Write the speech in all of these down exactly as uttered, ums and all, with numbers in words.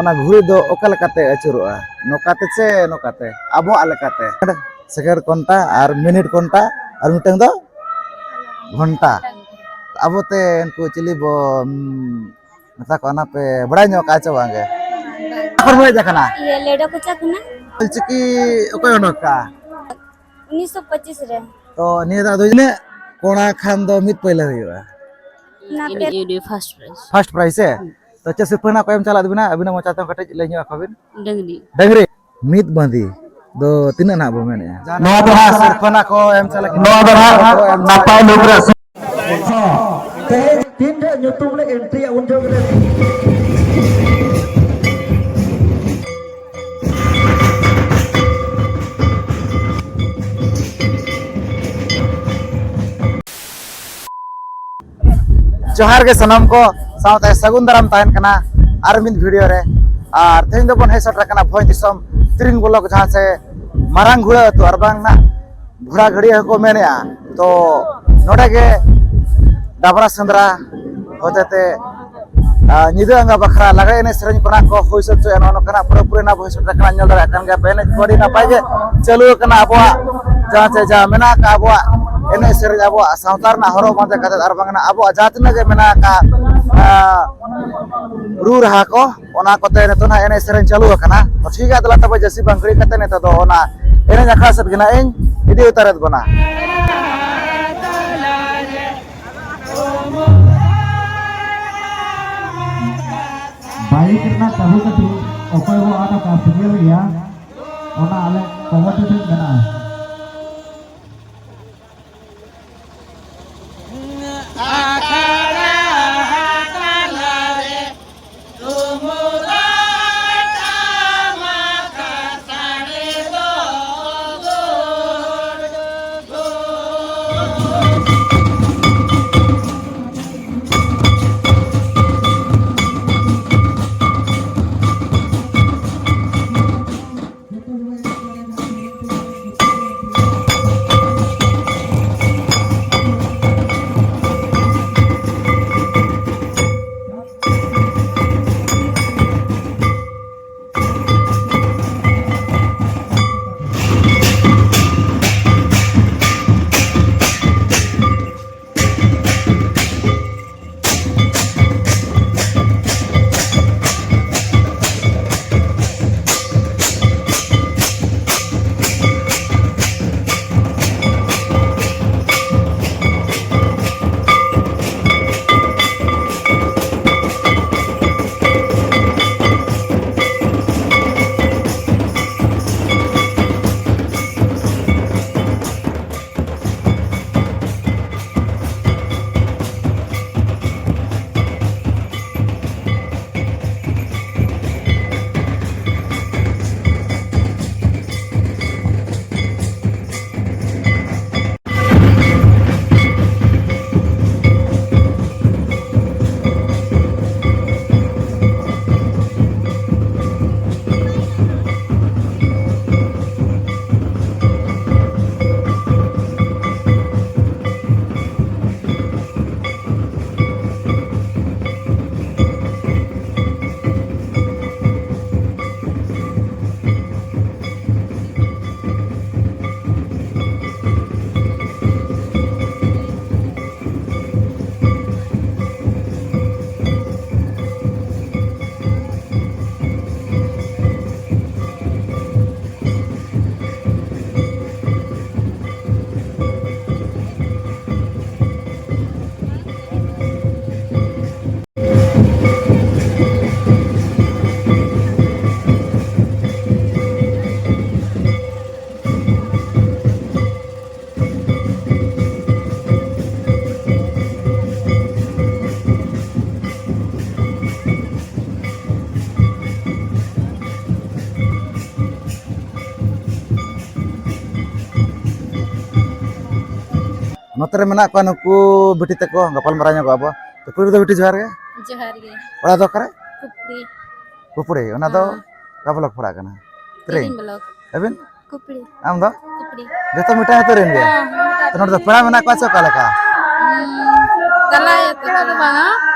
ᱚᱱᱟ ᱜᱷᱩᱲᱤ ᱫᱚ ᱚᱠᱟ ᱞᱮᱠᱟᱛᱮ ᱟᱹᱪᱩᱨᱚᱜᱼᱟ? ᱱᱚᱝᱠᱟᱛᱮ ᱥᱮ ᱱᱚᱝᱠᱟᱛᱮ? ᱟᱵᱚᱣᱟᱜ ᱞᱮᱠᱟᱛᱮ᱾ ᱥᱮᱠᱮᱱᱰ ᱠᱚᱱᱴᱟ ᱟᱨ ᱢᱤᱱᱤᱴ ᱠᱚᱱᱴᱟ ᱟᱨ ᱢᱤᱫᱴᱟᱝ ᱫᱚ ᱜᱷᱚᱱᱴᱟ᱾ ᱟᱵᱚᱛᱮ ᱩᱱᱠᱩ ᱪᱤᱞᱤ ᱵᱚ, ᱩᱸ, ᱢᱮᱛᱟ ᱠᱚᱣᱟ, ᱚᱱᱟ ᱯᱮ ᱵᱟᱲᱟᱭ ᱧᱚᱜ ᱠᱟᱜᱼᱟ ᱪᱮ ᱵᱟᱝ ᱜᱮ? ᱚᱠᱟ ᱠᱷᱚᱱ ᱦᱮᱡ ᱟᱠᱟᱱᱟ? ᱤᱭᱟᱹ, ᱞᱮᱰᱳ ᱠᱚᱪᱟ ᱠᱷᱚᱱᱟᱜ᱾ ᱚᱞᱪᱤᱠᱤ ᱚᱠᱚᱭ ᱚᱰᱚᱠ ᱠᱟᱜᱼᱟ? ᱩᱱᱤᱥᱥᱚ ᱯᱚᱸᱪᱤᱥ ᱨᱮ᱾ ᱛᱚ, ᱱᱤᱭᱟᱹ ᱫᱷᱟᱣ ᱫᱚ ᱛᱤᱱᱟᱹᱜ ᱠᱚᱲᱟ ᱠᱷᱟᱱ ᱫᱚ ᱢᱤᱫ ᱯᱟᱹᱭᱞᱟᱹ ᱦᱩᱭᱩᱜᱼᱟ? ᱚᱱᱟ ᱯᱮ- ᱤᱱᱤᱡ ᱩᱱᱤ ᱯᱷᱟᱥᱴ ᱯᱨᱟᱭᱤᱡᱽ᱾ ᱯᱷᱟᱥᱴ ᱯᱨᱟᱭᱤᱡᱽ ᱥᱮ? ᱦᱩᱸ᱾ ᱛᱚ, ᱪᱮᱫ ᱥᱤᱨᱯᱟᱹ ᱱᱟᱜ ᱠᱚ ᱮᱢ ᱪᱟᱞᱟᱜ ᱛᱟᱵᱤᱱᱟ ᱟᱹᱵᱤᱱᱟᱜ ᱢᱚᱪᱟ ᱛᱮᱦᱚᱸ ᱠᱟᱹᱴᱤᱡ ᱞᱟᱹᱭ ᱧᱚᱜ ᱟᱠᱚ ᱵᱤᱱ? ᱰᱟᱹᱝᱨᱤ᱾ ᱰᱟᱹᱝᱨᱤ᱾ ᱢᱤᱫ ᱵᱟᱸᱫᱤ ᱫᱚ ᱛᱤᱱᱟᱹᱜ ᱱᱟᱜ ᱵᱚ ᱢᱮᱱᱮᱜᱼᱟ? ᱱᱚᱣᱟ ᱫᱚ ᱦᱟᱸᱜ ᱥᱤᱨᱯᱟᱹ ᱱᱟᱜ ᱠᱚ ᱮᱢ ᱪᱟᱞᱟᱜ ᱱᱚᱣᱟ ᱫᱚ ᱦᱟᱸᱜ ᱱᱟᱯᱟᱭ ᱞᱩᱜᱽ ᱨᱮ ᱛᱮᱦᱮᱧ ᱛᱤᱱ ᱡᱚᱦᱚᱜ ᱧᱩᱛᱩᱢ ᱞᱮ ᱮᱱᱴᱨᱤᱭᱟ ᱩᱱ ᱡᱚᱦᱚᱜ ᱜᱮᱞᱮ ᱡᱚᱦᱟᱨ ᱜᱮ ᱥᱟᱱᱟᱢ ᱠᱚ, ᱥᱟᱶᱛᱮ ᱥᱟᱹᱜᱩᱱ ᱫᱟᱨᱟᱢ ᱛᱟᱦᱮᱱ ᱠᱟᱱᱟ ᱟᱨ ᱢᱤᱫ ᱵᱷᱤᱰᱤᱭᱳ ᱨᱮ᱾ ᱟᱨ ᱛᱮᱦᱮᱧ ᱫᱚᱵᱚᱱ ᱦᱮᱡ ᱥᱮᱴᱮᱨ ᱟᱠᱟᱱᱟ ᱵᱷᱚᱸᱡᱽ ᱫᱤᱥᱚᱢ ᱛᱤᱨᱤᱝ ᱵᱞᱚᱠ, ᱡᱟᱦᱟᱸ ᱥᱮ ᱢᱟᱨᱟᱝ ᱜᱷᱩᱲᱟᱹ ᱟᱹᱛᱩ ᱟᱨ ᱵᱟᱝ ᱱᱟᱜ ᱵᱷᱚᱲᱟ ᱜᱷᱟᱹᱲᱤᱭᱟᱹ ᱦᱚᱸᱠᱚ ᱢᱮᱱᱮᱜᱼᱟ᱾ ᱛᱚ ᱱᱚᱰᱮ ᱜᱮ ᱰᱟᱵᱽᱨᱟ ᱥᱮᱸᱫᱽᱨᱟ ᱦᱚᱛᱮᱛᱮ, ᱟᱨ ᱧᱤᱫᱟᱹ ᱟᱸᱜᱟ ᱵᱟᱠᱷᱨᱟ ᱞᱟᱜᱽᱲᱮ ᱮᱱᱮᱡ ᱥᱮᱨᱮᱧ ᱠᱚ ᱱᱟᱜ ᱠᱚ ᱦᱩᱭ ᱥᱟᱹᱛ ᱦᱚᱪᱚᱭᱟ᱾ ᱱᱚᱜᱼᱚ ᱱᱚᱝᱠᱟᱱᱟᱜ ᱯᱩᱨᱟᱹ ᱯᱩᱨᱤ ᱱᱟᱜ ᱵᱚᱱ ᱦᱮᱡ ᱥᱮᱴᱮᱨ ᱟᱠᱟᱱᱟ, ᱧᱮᱞ ᱫᱟᱲᱮᱭᱟᱜ ᱠᱟᱱ ᱜᱮᱭᱟ ᱯᱮ, ᱮᱱᱮᱡ ᱠᱚ ᱟᱹᱰᱤ ᱱᱟᱯᱟᱭ ᱜᱮ ᱪᱟᱹᱞᱩ ᱟᱠᱟᱱᱟ᱾ ᱟᱵᱚᱣᱟᱜ ᱡᱟᱦᱟᱸ ᱪᱮ ᱡᱟᱦᱟᱸ ᱢᱮᱱᱟᱜ ᱟᱠᱟᱫ ᱟᱵᱚᱣᱟᱜ ᱮᱱᱮᱡ ᱥᱮᱨᱮᱧ, ᱟᱵᱚᱣᱟᱜ ᱥᱟᱶᱛᱟ ᱨᱮᱱᱟᱜ ᱦᱚᱨᱚᱜ ᱵᱟᱸᱫᱮ ᱠᱟᱛᱮᱫ ᱟᱨ ᱵᱟᱝ ᱟᱵᱚᱣᱟᱜ ᱡᱟᱦᱟᱸ ᱛᱤᱱᱟᱹᱜ ᱜᱮ ᱢᱮᱱᱟᱜ ᱟᱠᱟᱫ, ᱟᱸ, ᱨᱩ ᱨᱟᱦᱟ ᱠᱚ, ᱚᱱᱟ ᱠᱚᱛᱮ ᱱᱤᱛᱚᱜ ᱱᱟᱜ ᱮᱱᱮᱡ ᱥᱮᱨᱮᱧ ᱪᱟᱹᱞᱩ ᱟᱠᱟᱱᱟ᱾ ᱛᱚ ᱴᱷᱤᱠ ᱜᱮᱭᱟ, ᱫᱮᱞᱟ ᱛᱚᱵᱮ ᱡᱟᱹᱥᱛᱤ ᱵᱟᱝ ᱜᱷᱟᱹᱲᱤᱡ ᱠᱟᱛᱮ ᱱᱤᱛᱚᱜ ᱫᱚ ᱚᱱᱟ ᱮᱱᱮᱡ ᱟᱠᱷᱲᱟ ᱥᱮᱫ ᱜᱮ ᱱᱟᱜ ᱤᱧ ᱤᱫᱤ ᱩᱛᱟᱹᱨᱮᱫ ᱵᱚᱱᱟ᱾ ᱵᱟᱭᱤᱠ ᱨᱮᱱᱟᱜ ᱪᱟᱹᱵᱤ ᱠᱟᱹᱴᱷᱤ ᱚᱠᱚᱭ ᱵᱚ ᱟᱫ ᱟᱠᱟᱫ, ᱥᱤᱸᱜᱮᱞ ᱜᱮᱭᱟ, ᱚᱱᱟ ᱟᱞᱮ ᱠᱚᱢᱤᱴᱤ ᱴᱷᱮᱱ ᱢᱮᱱᱟᱜᱼᱟ᱾ ᱱᱚᱛᱮ ᱨᱮ ᱢᱮᱱᱟᱜ ᱠᱚᱣᱟ ᱱᱩᱠᱩ ᱵᱤᱴᱤ ᱛᱟᱠᱚ, ᱜᱟᱯᱟᱞ ᱢᱟᱨᱟᱣ ᱧᱚᱜᱚᱜ ᱟᱵᱚ᱾ ᱛᱚ ᱯᱩᱭᱞᱩ ᱫᱚ ᱵᱤᱴᱤ, ᱡᱚᱦᱟᱨ ᱜᱮ᱾ ᱡᱚᱦᱟᱨ ᱜᱮ᱾ ᱚᱲᱟᱜ ᱫᱚ ᱚᱠᱟᱨᱮ? ᱠᱩᱯᱲᱤ᱾ ᱠᱩᱯᱲᱤ, ᱚᱱᱟ ᱫᱚ ᱦᱮᱸ᱾ ᱚᱠᱟ ᱵᱞᱚᱠ ᱯᱟᱲᱟᱜ ᱠᱟᱱᱟ? ᱛᱤᱨᱤᱝ᱾ ᱛᱤᱨᱤᱝ ᱵᱞᱚᱠ᱾ ᱟᱹᱵᱤᱱ? ᱠᱩᱯᱲᱤ᱾ ᱟᱢ ᱫᱚ? ᱠᱩᱯᱲᱤ᱾ ᱡᱚᱛᱚ ᱢᱤᱫᱴᱟᱝ ᱟᱹᱛᱩ ᱨᱮᱱ ᱜᱮ? ᱦᱮᱸ, ᱢᱤᱫᱴᱟᱝ ᱛᱚ ᱱᱚᱰᱮ ᱫᱚ ᱟᱹᱛᱩ ᱯᱮᱲᱟ ᱨᱮᱱ᱾ ᱢᱮᱱᱟᱜ ᱠᱚᱣᱟ ᱥᱮ ᱚᱠᱟ ᱞᱮᱠᱟ? ᱦᱩᱸ, ᱛᱟᱞᱟ ᱟᱹᱛᱩ ᱫᱚ ᱵᱟᱝᱟ,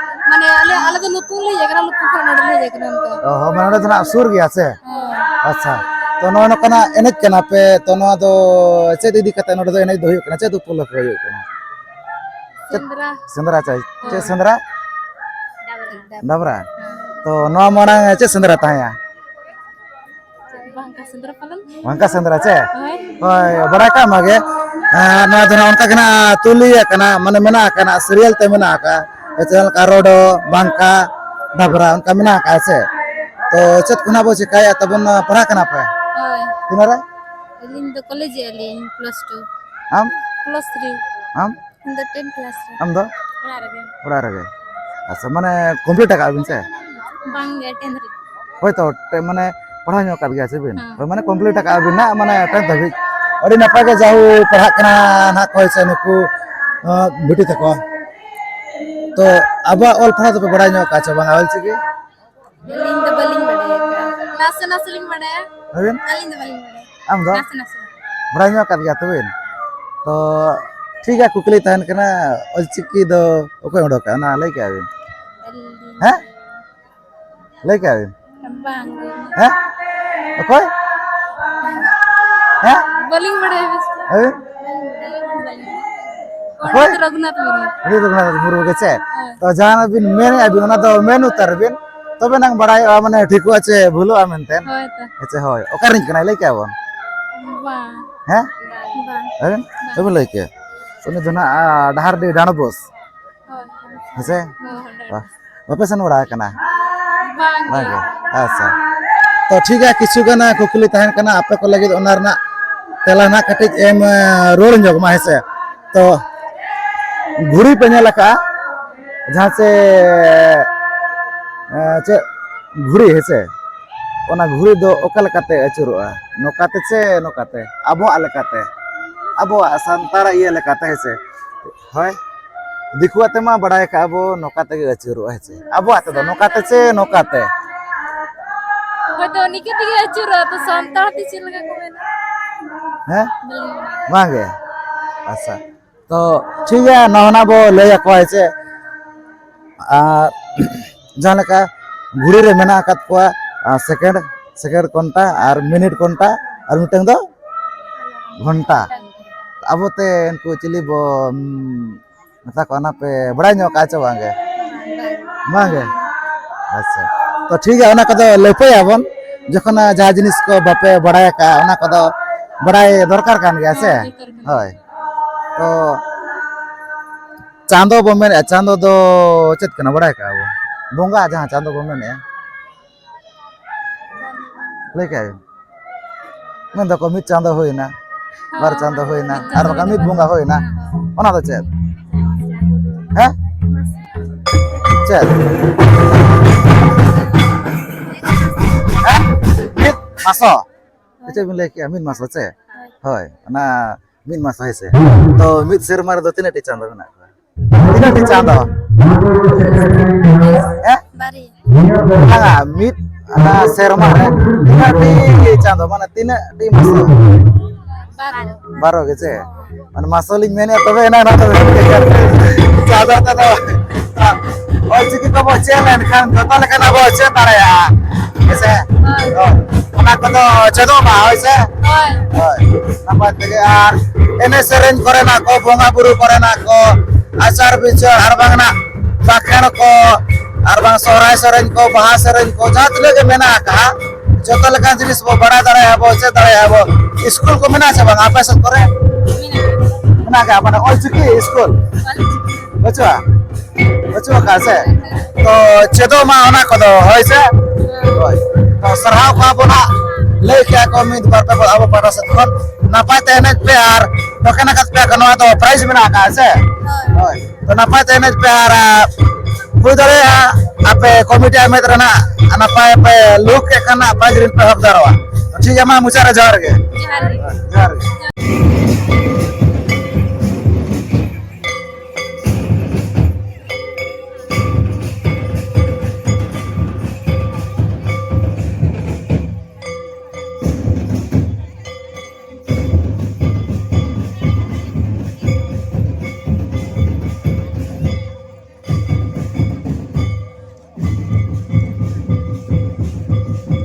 ᱢᱟᱱᱮ ᱟᱞᱮ, ᱟᱞᱮ ᱫᱚ ᱞᱩᱛᱩᱨ ᱞᱮ ᱦᱮᱡ ᱟᱠᱟᱱᱟ, ᱞᱩᱛᱩᱨ ᱠᱷᱚᱱ ᱱᱚᱰᱮ ᱞᱮ ᱦᱮᱡ ᱟᱠᱟᱱᱟ ᱚᱱᱠᱟ᱾ ᱚ ᱦᱚᱸ, ᱢᱟᱱᱮ ᱱᱚᱰᱮ ᱫᱚ ᱱᱟᱜ ᱥᱩᱨ ᱜᱮᱭᱟ ᱥᱮ? ᱦᱮᱸ᱾ ᱟᱪᱪᱷᱟ, ᱛᱚ ᱱᱚᱜᱼᱚᱭ ᱱᱚᱝᱠᱟᱱᱟᱜ ᱮᱱᱮᱡ ᱠᱟᱱᱟ ᱯᱮ, ᱛᱚ ᱱᱚᱣᱟ ᱫᱚ ᱪᱮᱫ ᱤᱫᱤ ᱠᱟᱛᱮ ᱱᱚᱰᱮ ᱫᱚ ᱮᱱᱮᱡ ᱫᱚ ᱦᱩᱭᱩᱜ ᱠᱟᱱᱟ, ᱪᱮᱫ ᱩᱯᱚᱞᱚᱠᱠᱷᱮ ᱦᱩᱭᱩᱜ ᱠᱟᱱᱟ? ᱪᱮᱫ? ᱥᱮᱸᱫᱽᱨᱟ᱾ ᱥᱮᱸᱫᱽᱨᱟ ᱪᱮᱫ? ᱪᱮᱫ ᱦᱮᱸ᱾ ᱥᱮᱸᱫᱽᱨᱟ? ᱰᱟᱵᱨᱟ᱾ ᱰᱟᱵᱨᱟ? ᱦᱮᱸ᱾ ᱛᱚ ᱱᱚᱣᱟ ᱢᱟᱲᱟᱝ ᱪᱮᱫ ᱥᱮᱸᱫᱽᱨᱟ ᱛᱟᱦᱮᱸᱭᱟ? ᱵᱟᱝᱠᱟ ᱥᱮᱸᱫᱽᱨᱟ ᱯᱟᱞᱮᱱ᱾ ᱵᱟᱝᱠᱟ ᱥᱮᱸᱫᱽᱨᱟ ᱪᱮ? ᱦᱳᱭ᱾ ᱦᱳᱭ, ᱵᱟᱲᱟᱭ ᱠᱟᱜ ᱢᱟᱜᱮ᱾ ᱮᱸ, ᱱᱚᱣᱟ ᱫᱚ ᱱᱟᱜ ᱚᱱᱠᱟ ᱜᱮ ᱱᱟᱜ ᱛᱩᱞᱤ ᱟᱠᱟᱱᱟ, ᱢᱟᱱᱮ ᱢᱮᱱᱟᱜ ᱟᱠᱟᱱᱟ, serial ᱛᱮ ᱢᱮᱱᱟᱜ ᱟᱠᱟᱫᱼᱟ᱾ ᱡᱮ ᱞᱮᱠᱟ ᱨᱚᱰᱚ, ᱵᱟᱝᱠᱟ, ᱰᱟᱵᱨᱟ, ᱚᱱᱠᱟ ᱢᱮᱱᱟᱜ ᱟᱠᱟᱫᱼᱟ ᱥᱮ? ᱛᱚ ᱪᱮᱫ ᱠᱷᱚᱱᱟᱜ ᱵᱚ ᱪᱮᱠᱟᱭᱟ ᱛᱟᱵᱚᱱ, ᱯᱟᱲᱦᱟᱜ ᱠᱟᱱᱟ ᱯᱮ? ᱦᱳᱭ᱾ ᱛᱤᱱᱟᱹᱜ ᱨᱮ? ᱟᱹᱞᱤᱧ ᱫᱚ ᱠᱚᱞᱮᱡᱽ ᱮᱫᱼᱟ ᱞᱤᱧ, plus two᱾ ᱟᱢ? Plus three᱾ ᱟᱢ? ᱤᱧ ᱫᱚ ten class ᱨᱮ᱾ ᱟᱢ ᱫᱚ? ᱚᱲᱟᱜ ᱨᱮᱜᱮ᱾ ᱚᱲᱟᱜ ᱨᱮᱜᱮ᱾ ᱟᱪᱪᱷᱟ, ᱢᱟᱱᱮ complete ᱟᱠᱟᱫ ᱵᱤᱱ ᱥᱮ? ᱵᱟᱝ ᱜᱮ, ten ᱫᱷᱟᱹᱨᱤᱡ᱾ ᱦᱳᱭ ᱛᱚ, ᱴᱮ-, ᱢᱟᱱᱮ ᱯᱟᱲᱦᱟᱣ ᱧᱚᱜ ᱟᱠᱟᱫ ᱜᱮᱭᱟ ᱥᱮ ᱵᱤᱱ? ᱦᱮᱸ᱾ ᱦᱳᱭ, ᱢᱟᱱᱮ complete ᱟᱠᱟᱫ ᱵᱤᱱ ᱱᱟᱜ, ᱢᱟᱱᱮ ten ᱫᱷᱟᱹᱵᱤᱡ᱾ ᱟᱹᱰᱤ ᱱᱟᱯᱟᱭ ᱜᱮ, ᱡᱟᱦᱳ ᱯᱟᱲᱦᱟᱜ ᱠᱟᱱᱟ ᱱᱟᱜ ᱠᱚ ᱥᱮ ᱱᱩᱠᱩ, ᱟᱸ, ᱵᱤᱴᱤ ᱛᱟᱠᱚ᱾ ᱛᱚ ᱟᱵᱚᱣᱟᱜ ᱚᱞ ᱯᱟᱲᱦᱟᱣ ᱫᱚᱯᱮ ᱵᱟᱲᱟᱭ ᱧᱚᱜ ᱟᱠᱟᱫ ᱪᱮ ᱵᱟᱝᱟ ᱚᱞ ᱪᱤᱠᱤ? ᱟᱹᱞᱤᱧ ᱫᱚ ᱵᱟᱹᱞᱤᱧ ᱵᱟᱲᱟᱭ ᱟᱠᱟᱫᱼᱟ᱾ ᱱᱟᱥᱮ ᱱᱟᱥᱮ ᱞᱤᱧ ᱵᱟᱲᱟᱭᱟ᱾ ᱟᱹᱵᱤᱱ? ᱟᱹᱞᱤᱧ ᱫᱚ ᱵᱟᱹᱞᱤᱧ ᱵᱟᱲᱟᱭᱟ᱾ ᱟᱢ ᱫᱚ? ᱱᱟᱥᱮ ᱱᱟᱥᱮ᱾ ᱵᱟᱲᱟᱭ ᱧᱚᱜ ᱟᱠᱟᱫ ᱜᱮᱭᱟ ᱛᱚᱵᱮ? ᱛᱚ ᱴᱷᱤᱠ ᱜᱮᱭᱟ, ᱠᱩᱠᱞᱤ ᱛᱟᱦᱮᱱ ᱠᱟᱱᱟ, ᱚᱞᱪᱤᱠᱤ ᱫᱚ ᱚᱠᱚᱭ ᱚᱰᱚᱠᱟ? ᱚᱱᱟ ᱞᱟᱹᱭ ᱠᱮᱜᱼᱟ ᱵᱤᱱ? ᱟᱹᱞᱤᱧ᱾ ᱦᱮᱸ? ᱞᱟᱹᱭ ᱠᱮᱜᱼᱟ ᱵᱤᱱ? ᱵᱟᱝ ᱜᱮ᱾ ᱦᱮᱸ? ᱚᱠᱚᱭ? ᱦᱮᱸ? ᱵᱟᱹᱞᱤᱧ ᱵᱟᱲᱟᱭᱟ ᱵᱮᱥ ᱫᱚ᱾ ᱟᱹᱵᱤᱱ? ᱵᱟᱹᱞᱤᱧ ᱵᱟᱲᱟᱭᱟ᱾ ᱚᱠᱚᱭ? ᱯᱚᱱᱰᱤᱛ ᱨᱚᱜᱷᱩᱱᱟᱛᱷ ᱢᱩᱨᱢᱩ᱾ ᱯᱚᱱᱰᱤᱛ ᱨᱚᱜᱷᱩᱱᱟᱛᱷ ᱢᱩᱨᱢᱩ ᱜᱮ ᱪᱮ? ᱦᱳᱭ᱾ ᱛᱚ ᱡᱟᱦᱟᱱᱟᱜ ᱵᱤᱱ ᱢᱮᱱᱮᱜᱼᱟ ᱵᱤᱱ, ᱚᱱᱟ ᱫᱚ ᱢᱮᱱ ᱩᱛᱟᱹᱨ ᱵᱤᱱ, ᱛᱚᱵᱮ ᱱᱟᱝ ᱵᱟᱲᱟᱭᱚᱜᱼᱟ, ᱢᱟᱱᱮ ᱴᱷᱤᱠᱚᱜᱼᱟ ᱪᱮ ᱵᱷᱩᱞᱚᱜᱼᱟ ᱢᱮᱱᱛᱮ᱾ ᱦᱳᱭ ᱛᱚ᱾ ᱦᱮᱸ ᱪᱮ? ᱦᱳᱭ᱾ ᱚᱠᱟ ᱨᱤᱱᱤᱡ ᱠᱟᱱᱟᱭ ᱞᱟᱹᱭ ᱠᱮᱜᱼᱟ ᱵᱚᱱ? ᱵᱟᱝ᱾ ᱦᱮᱸ? ᱵᱟᱝ᱾ ᱟᱹᱵᱤᱱ? ᱵᱟᱝ᱾ ᱵᱟᱹᱵᱤᱱ ᱞᱟᱹᱭ ᱠᱮᱜᱼᱟ? ᱩᱱᱤ ᱫᱚ ᱱᱟᱜ, ᱟ, ᱰᱟᱦᱟᱨᱰᱤ ᱰᱟᱸᱰᱵᱳᱥ᱾ ᱦᱳᱭ, ᱦᱳᱭ᱾ ᱦᱮᱸ ᱥᱮ? ᱦᱳᱭ, ᱦᱳᱭ᱾ ᱵᱟᱦ᱾ ᱵᱟᱯᱮ ᱥᱮᱱ ᱵᱟᱲᱟ ᱟᱠᱟᱱᱟ? ᱵᱟᱝ ᱜᱮ᱾ ᱵᱟᱝ ᱜᱮ? ᱟᱪᱪᱷᱟ᱾ ᱛᱚ ᱴᱷᱤᱠ ᱜᱮᱭᱟ, ᱠᱤᱪᱷᱩ ᱜᱟᱱ ᱠᱩᱠᱞᱤ ᱛᱟᱦᱮᱱ ᱠᱟᱱᱟ ᱟᱯᱮ ᱠᱚ ᱞᱟᱹᱜᱤᱫ, ᱚᱱᱟ ᱨᱮᱱᱟᱜ ᱛᱮᱞᱟ ᱱᱟᱜ ᱠᱟᱹᱴᱤᱡ ᱮᱢ, ᱮ, ᱨᱩᱣᱟᱹᱲ ᱧᱚᱜ ᱢᱟ, ᱦᱮᱸ ᱥᱮ? ᱛᱚ ᱜᱷᱩᱲᱤ ᱯᱮ ᱧᱮᱞ ᱟᱠᱟᱫᱼᱟ? ᱡᱟᱦᱟᱸ ᱪᱮ, ᱮ, ᱪᱮᱫ ᱜᱷᱩᱲᱤ, ᱦᱮᱸ ᱥᱮ? ᱚᱱᱟ ᱜᱷᱩᱲᱤ ᱫᱚ ᱚᱠᱟ ᱞᱮᱠᱟᱛᱮ ᱟᱹᱪᱩᱨᱚᱜᱼᱟ? ᱱᱚᱝᱠᱟᱛᱮ ᱪᱮ ᱱᱚᱝᱠᱟᱛᱮ? ᱟᱵᱚᱣᱟᱜ ᱞᱮᱠᱟᱛᱮ, ᱟᱵᱚᱣᱟᱜ ᱥᱟᱱᱛᱟᱲᱟᱜ ᱤᱭᱟᱹ ᱞᱮᱠᱟᱛᱮ, ᱦᱮᱸ ᱥᱮ? ᱦᱳᱭ, ᱫᱤᱠᱩᱣᱟᱜ ᱛᱮᱢᱟ ᱵᱟᱲᱟᱭ ᱠᱟᱜᱼᱟ ᱵᱚ, ᱱᱚᱝᱠᱟ ᱛᱮᱜᱮ ᱟᱹᱪᱩᱨᱚᱜᱼᱟ, ᱦᱮᱸ ᱪᱮ? ᱟᱵᱚᱣᱟᱜ ᱛᱮᱫᱚ ᱱᱚᱝᱠᱟ ᱛᱮ ᱪᱮ ᱱᱚᱝᱠᱟ ᱛᱮ? ᱦᱳᱭ, ᱛᱚ ᱱᱤᱝᱠᱟᱹ ᱛᱮᱜᱮ ᱟᱹᱪᱩᱨᱚᱜᱼᱟ, ᱛᱚ ᱥᱟᱱᱛᱟᱲ ᱛᱮ ᱪᱮᱫ ᱞᱮᱠᱟ ᱠᱚ ᱢᱮᱱᱟ? ᱦᱮᱸ? ᱵᱟᱝ ᱜᱮ? ᱟᱪᱪᱷᱟ, ᱛᱚ ᱴᱷᱤᱠ ᱜᱮᱭᱟ, ᱱᱚᱣᱟ ᱱᱟᱜ ᱵᱚ ᱞᱟᱹᱭ ᱟᱠᱚᱣᱟ, ᱦᱮᱸ ᱪᱮ? ᱟᱨ ᱡᱟᱦᱟᱸ ᱞᱮᱠᱟ ᱜᱷᱩᱲᱤ ᱨᱮ ᱢᱮᱱᱟᱜ ᱟᱠᱟᱫ ᱠᱚᱣᱟ, ᱟᱨ ᱥᱮᱠᱮᱱᱰ, ᱥᱮᱠᱮᱱᱰ ᱠᱚᱱᱴᱟ ᱟᱨ ᱢᱤᱱᱤᱴ ᱠᱚᱱᱴᱟ ᱟᱨ ᱢᱤᱫᱴᱟᱝ ᱫᱚ ᱜᱷᱚᱱᱴᱟ᱾ ᱟᱵᱚ ᱛᱮ ᱩᱱᱠᱩ ᱪᱤᱞᱤ ᱵᱚ, ᱩᱢ, ᱢᱮᱛᱟ ᱠᱚᱣᱟ, ᱚᱱᱟ ᱯᱮ ᱵᱟᱲᱟᱭ ᱧᱚᱜ ᱠᱟᱜᱼᱟ ᱪᱮ ᱵᱟᱝ ᱜᱮ? ᱵᱟᱝ ᱜᱮ? ᱟᱪᱪᱷᱟ, ᱛᱚ ᱴᱷᱤᱠ ᱜᱮᱭᱟ, ᱚᱱᱟ ᱠᱚᱫᱚ ᱞᱟᱹᱯᱟᱹᱭᱟᱵᱚᱱ ᱡᱚᱠᱷᱚᱱ ᱡᱟᱦᱟᱸ ᱡᱤᱱᱤᱥ ᱠᱚ ᱵᱟᱯᱮ ᱵᱟᱲᱟᱭ ᱟᱠᱟᱫᱼᱟ, ᱚᱱᱟ ᱠᱚᱫᱚ ᱵᱟᱲᱟᱭ ᱫᱚᱨᱠᱟᱨ ᱠᱟᱱ ᱜᱮᱭᱟ ᱥᱮ? ᱦᱳᱭ᱾ ᱛᱚ ᱪᱟᱸᱫᱚ ᱵᱚ ᱢᱮᱱᱮᱫᱼᱟ, ᱪᱟᱸᱫᱚ ᱫᱚ ᱪᱮᱫ ᱠᱟᱱᱟ ᱵᱟᱲᱟᱭ ᱠᱟᱜᱼᱟ ᱵᱚ? ᱵᱚᱸᱜᱟ ᱡᱟᱦᱟᱸ ᱪᱟᱸᱫᱚ ᱵᱚ ᱢᱮᱱᱮᱫᱼᱟ, ᱞᱟᱹᱭ ᱠᱟᱜᱼᱟ ᱵᱤᱱ? ᱢᱮᱱ ᱫᱚᱠᱚ ᱢᱤᱫ ᱪᱟᱸᱫᱚ ᱦᱩᱭᱱᱟ, ᱵᱟᱨ ᱪᱟᱸᱫᱚ ᱦᱩᱭᱱᱟ, ᱟᱨ ᱵᱟᱠᱷᱟᱱ ᱢᱤᱫ ᱵᱚᱸᱜᱟ ᱦᱩᱭᱱᱟ᱾ ᱚᱱᱟ ᱫᱚ ᱪᱮᱫ? ᱦᱮᱸ? ᱪᱮᱫ? ᱦᱮᱸ? ᱢᱤᱫ ᱢᱟᱥᱚ? ᱪᱮᱫ ᱵᱤᱱ ᱞᱟᱹᱭ ᱠᱮᱜᱼᱟ? ᱢᱤᱫ ᱢᱟᱥᱚ ᱪᱮ? ᱦᱳᱭ, ᱚᱱᱟ ᱢᱤᱫ ᱢᱟᱥᱚ, ᱦᱮᱸ ᱥᱮ? ᱛᱚ ᱢᱤᱫ ᱥᱮᱨᱢᱟ ᱨᱮᱫᱚ ᱛᱤᱱᱟᱹᱜ ᱴᱤ ᱪᱟᱸᱫᱚ ᱢᱮᱱᱟᱜ ᱠᱚᱣᱟ? ᱛᱤᱱᱟᱹᱜ ᱴᱤ ᱪᱟᱸᱫᱚ? ᱦᱮᱸ? ᱵᱟᱨᱭᱟ᱾ ᱵᱟᱝᱟ, ᱢᱤᱫ, ᱚᱱᱟ ᱥᱮᱨᱢᱟ ᱨᱮ ᱛᱤᱱᱟᱹᱜ ᱴᱤ ᱪᱟᱸᱫᱚ, ᱢᱟᱱᱮ ᱛᱤᱱᱟᱹᱜ ᱴᱤ ᱢᱟᱥᱚ? ᱵᱟᱨᱚ᱾ ᱵᱟᱨᱚ ᱜᱮ ᱪᱮ? ᱢᱟᱱᱮ ᱢᱟᱥᱚ ᱞᱤᱧ ᱢᱮᱱᱮᱫᱼᱟ, ᱛᱚᱵᱮ ᱮᱱᱟ ᱚᱱᱟ ᱫᱚ ᱪᱟᱸᱫᱚ ᱛᱮᱫᱚ ᱚᱞ ᱪᱤᱠᱤ ᱠᱚᱵᱚ ᱪᱮᱫ ᱞᱮᱱᱠᱷᱟᱱ ᱡᱚᱛᱚ ᱞᱮᱠᱟᱱᱟᱜ ᱵᱚ ᱪᱮᱫ ᱫᱟᱲᱮᱭᱟᱜᱼᱟ, ᱦᱮᱸ ᱥᱮ? ᱦᱳᱭ᱾ ᱚᱱᱟ ᱠᱚᱫᱚ ᱪᱮᱫᱚᱜ ᱢᱟ, ᱦᱳᱭ ᱥᱮ? ᱦᱳᱭ᱾ ᱦᱳᱭ, ᱱᱟᱯᱟᱭ ᱛᱮᱜᱮ᱾ ᱟᱨ ᱮᱱᱮᱡ ᱥᱮᱨᱮᱧ ᱠᱚᱨᱮᱱᱟᱜ ᱠᱚ, ᱵᱚᱸᱜᱟ ᱵᱩᱨᱩ ᱠᱚᱨᱮᱱᱟᱜ ᱠᱚ, ᱟᱪᱟᱨ ᱵᱤᱪᱟᱹᱨ, ᱟᱨ ᱵᱟᱝ ᱱᱟᱜ ᱵᱟᱠᱷᱮᱬ ᱠᱚ, ᱟᱨ ᱵᱟᱝ ᱥᱚᱦᱨᱟᱭ ᱥᱮᱨᱮᱧ ᱠᱚ, ᱵᱟᱦᱟ ᱥᱮᱨᱮᱧ ᱠᱚ, ᱡᱟᱦᱟᱸ ᱛᱤᱱᱟᱹᱜ ᱜᱮ ᱢᱮᱱᱟᱜ ᱟᱠᱟᱫᱼᱟ, ᱡᱚᱛᱚ ᱞᱮᱠᱟᱱ ᱡᱤᱱᱤᱥ ᱵᱚ ᱵᱟᱲᱟᱭ ᱫᱟᱲᱮᱭᱟᱜᱼᱟ ᱵᱚ, ᱪᱮᱫ ᱫᱟᱲᱮᱭᱟᱜᱼᱟ ᱵᱚ᱾ ᱥᱠᱩᱞ ᱠᱚ ᱢᱮᱱᱟᱜᱼᱟ ᱥᱮ ᱵᱟᱝ ᱟᱯᱮ ᱥᱮᱫ ᱠᱚᱨᱮ? ᱢᱮᱱᱟᱜ ᱟᱠᱟᱫᱼᱟ, ᱢᱟᱱᱮ ᱚᱞ ᱪᱤᱠᱤ ᱥᱠᱩᱞ? ᱵᱟᱹᱪᱩᱜᱼᱟ? ᱵᱟᱹᱪᱩᱜ ᱟᱠᱟᱫᱼᱟ ᱥᱮ? ᱛᱚ ᱪᱮᱫᱚᱜ ᱢᱟ ᱚᱱᱟ ᱠᱚᱫᱚ, ᱦᱳᱭ ᱥᱮ? ᱦᱳᱭ᱾ ᱛᱚ ᱥᱟᱨᱦᱟᱣ ᱠᱚᱣᱟ ᱵᱚᱱ ᱦᱟᱸᱜ, ᱞᱟᱹᱭ ᱠᱮᱜᱼᱟ ᱠᱚ ᱢᱤᱫ ᱵᱟᱨ ᱯᱮ ᱟᱵᱚ ᱯᱟᱦᱴᱟ ᱥᱮᱫ ᱠᱷᱚᱱ ᱱᱟᱯᱟᱭ ᱛᱮ ᱮᱱᱮᱡ ᱯᱮ ᱟᱨ ᱴᱚᱠᱮᱱ ᱟᱠᱟᱫ ᱯᱮᱭᱟ ᱠᱚ, ᱱᱚᱣᱟ ᱫᱚ ᱯᱨᱟᱭᱤᱡᱽ ᱢᱮᱱᱟᱜ ᱟᱠᱟᱫᱼᱟ ᱥᱮ? ᱦᱳᱭ᱾ ᱛᱚ ᱱᱟᱯᱟᱭ ᱛᱮ ᱮᱱᱮᱡ ᱯᱮ ᱟᱨ, ᱟ, ᱦᱩᱭ ᱫᱟᱲᱮᱭᱟᱜᱼᱟ ᱟᱯᱮ ᱠᱚᱢᱤᱴᱤ ᱟᱜ ᱢᱮᱫ ᱨᱮᱱᱟᱜ ᱱᱟᱯᱟᱭ ᱯᱮ ᱞᱩᱠ ᱮᱫ ᱠᱷᱟᱱ ᱱᱟᱜ ᱯᱨᱟᱭᱤᱡᱽ ᱨᱮᱱ ᱯᱮ ᱦᱚᱠᱫᱟᱨᱚᱜᱼᱟ᱾ ᱴᱷᱤᱠ ᱜᱮᱭᱟ, ᱢᱟ ᱢᱩᱪᱟᱹᱫ ᱨᱮ ᱡᱚᱦᱟᱨ ᱜᱮ᱾ ᱡᱚᱦᱟᱨ ᱜᱮ᱾ ᱡᱚᱦᱟᱨ ᱜᱮ᱾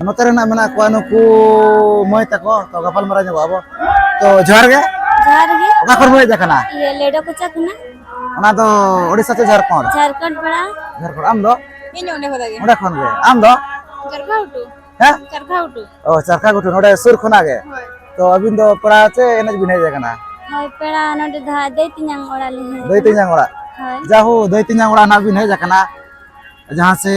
ᱱᱚᱛᱮ ᱨᱮᱱᱟᱜ ᱢᱮᱱᱟᱜ ᱠᱚᱣᱟ ᱱᱩᱠᱩ ᱢᱟᱹᱭ ᱛᱟᱠᱚ, ᱛᱚ ᱜᱟᱯᱟᱞ ᱢᱟᱨᱟᱣ ᱧᱚᱜᱚᱜ ᱟᱵᱚ᱾ ᱛᱚ ᱡᱚᱦᱟᱨ ᱜᱮ᱾ ᱡᱚᱦᱟᱨ ᱜᱮ᱾ ᱚᱠᱟ ᱠᱷᱚᱱ ᱵᱚᱱ ᱦᱮᱡ ᱟᱠᱟᱱᱟ? ᱤᱭᱟᱹ, ᱞᱮᱰᱳ ᱠᱚᱪᱟ ᱠᱷᱚᱱᱟᱜ᱾ ᱚᱱᱟ ᱫᱚ ᱳᱰᱤᱥᱟ ᱥᱮ ᱡᱷᱟᱲᱠᱷᱚᱸᱰ? ᱡᱷᱟᱲᱠᱷᱚᱸᱰ ᱯᱟᱲᱟ᱾ ᱡᱷᱟᱲᱠᱷᱚᱸᱰ᱾ ᱟᱢ ᱫᱚ? ᱤᱧ ᱚᱸᱰᱮ ᱠᱷᱚᱱᱟᱜ ᱜᱮ᱾ ᱚᱸᱰᱮ ᱠᱷᱚᱱ ᱜᱮ᱾ ᱟᱢ ᱫᱚ? ᱪᱟᱨᱠᱷᱟ ᱜᱷᱩᱴᱩ᱾ ᱦᱮᱸ? ᱪᱟᱨᱠᱷᱟ ᱜᱷᱩᱴᱩ᱾ ᱚ, ᱪᱟᱨᱠᱷᱟ ᱜᱷᱩᱴᱩ, ᱱᱚᱰᱮ ᱥᱩᱨ ᱠᱷᱚᱱᱟᱜ ᱜᱮ᱾ ᱦᱳᱭ᱾ ᱛᱚ ᱟᱹᱵᱤᱱ ᱫᱚ ᱯᱮᱲᱟ ᱪᱮ ᱮᱱᱮᱡ ᱵᱤᱱ ᱦᱮᱡ ᱟᱠᱟᱱᱟ? ᱦᱳᱭ, ᱯᱮᱲᱟ ᱱᱚᱰᱮ ᱫᱚ ᱦᱟᱸᱜ ᱫᱟᱹᱭ ᱛᱮᱧᱟᱝ ᱚᱲᱟᱜ ᱞᱤᱧ ᱦᱮᱡ ᱫᱟᱹᱭ ᱟᱠᱟᱱᱟ᱾ ᱛᱮᱧᱟᱝ ᱚᱲᱟᱜ? ᱦᱳᱭ᱾ ᱡᱟᱦᱳ, ᱫᱟᱹᱭ ᱛᱮᱧᱟᱝ ᱚᱲᱟᱜ ᱱᱟᱜ ᱵᱤᱱ ᱦᱮᱡ ᱟᱠᱟᱱᱟ᱾ ᱡᱟᱦᱟᱸ ᱥᱮ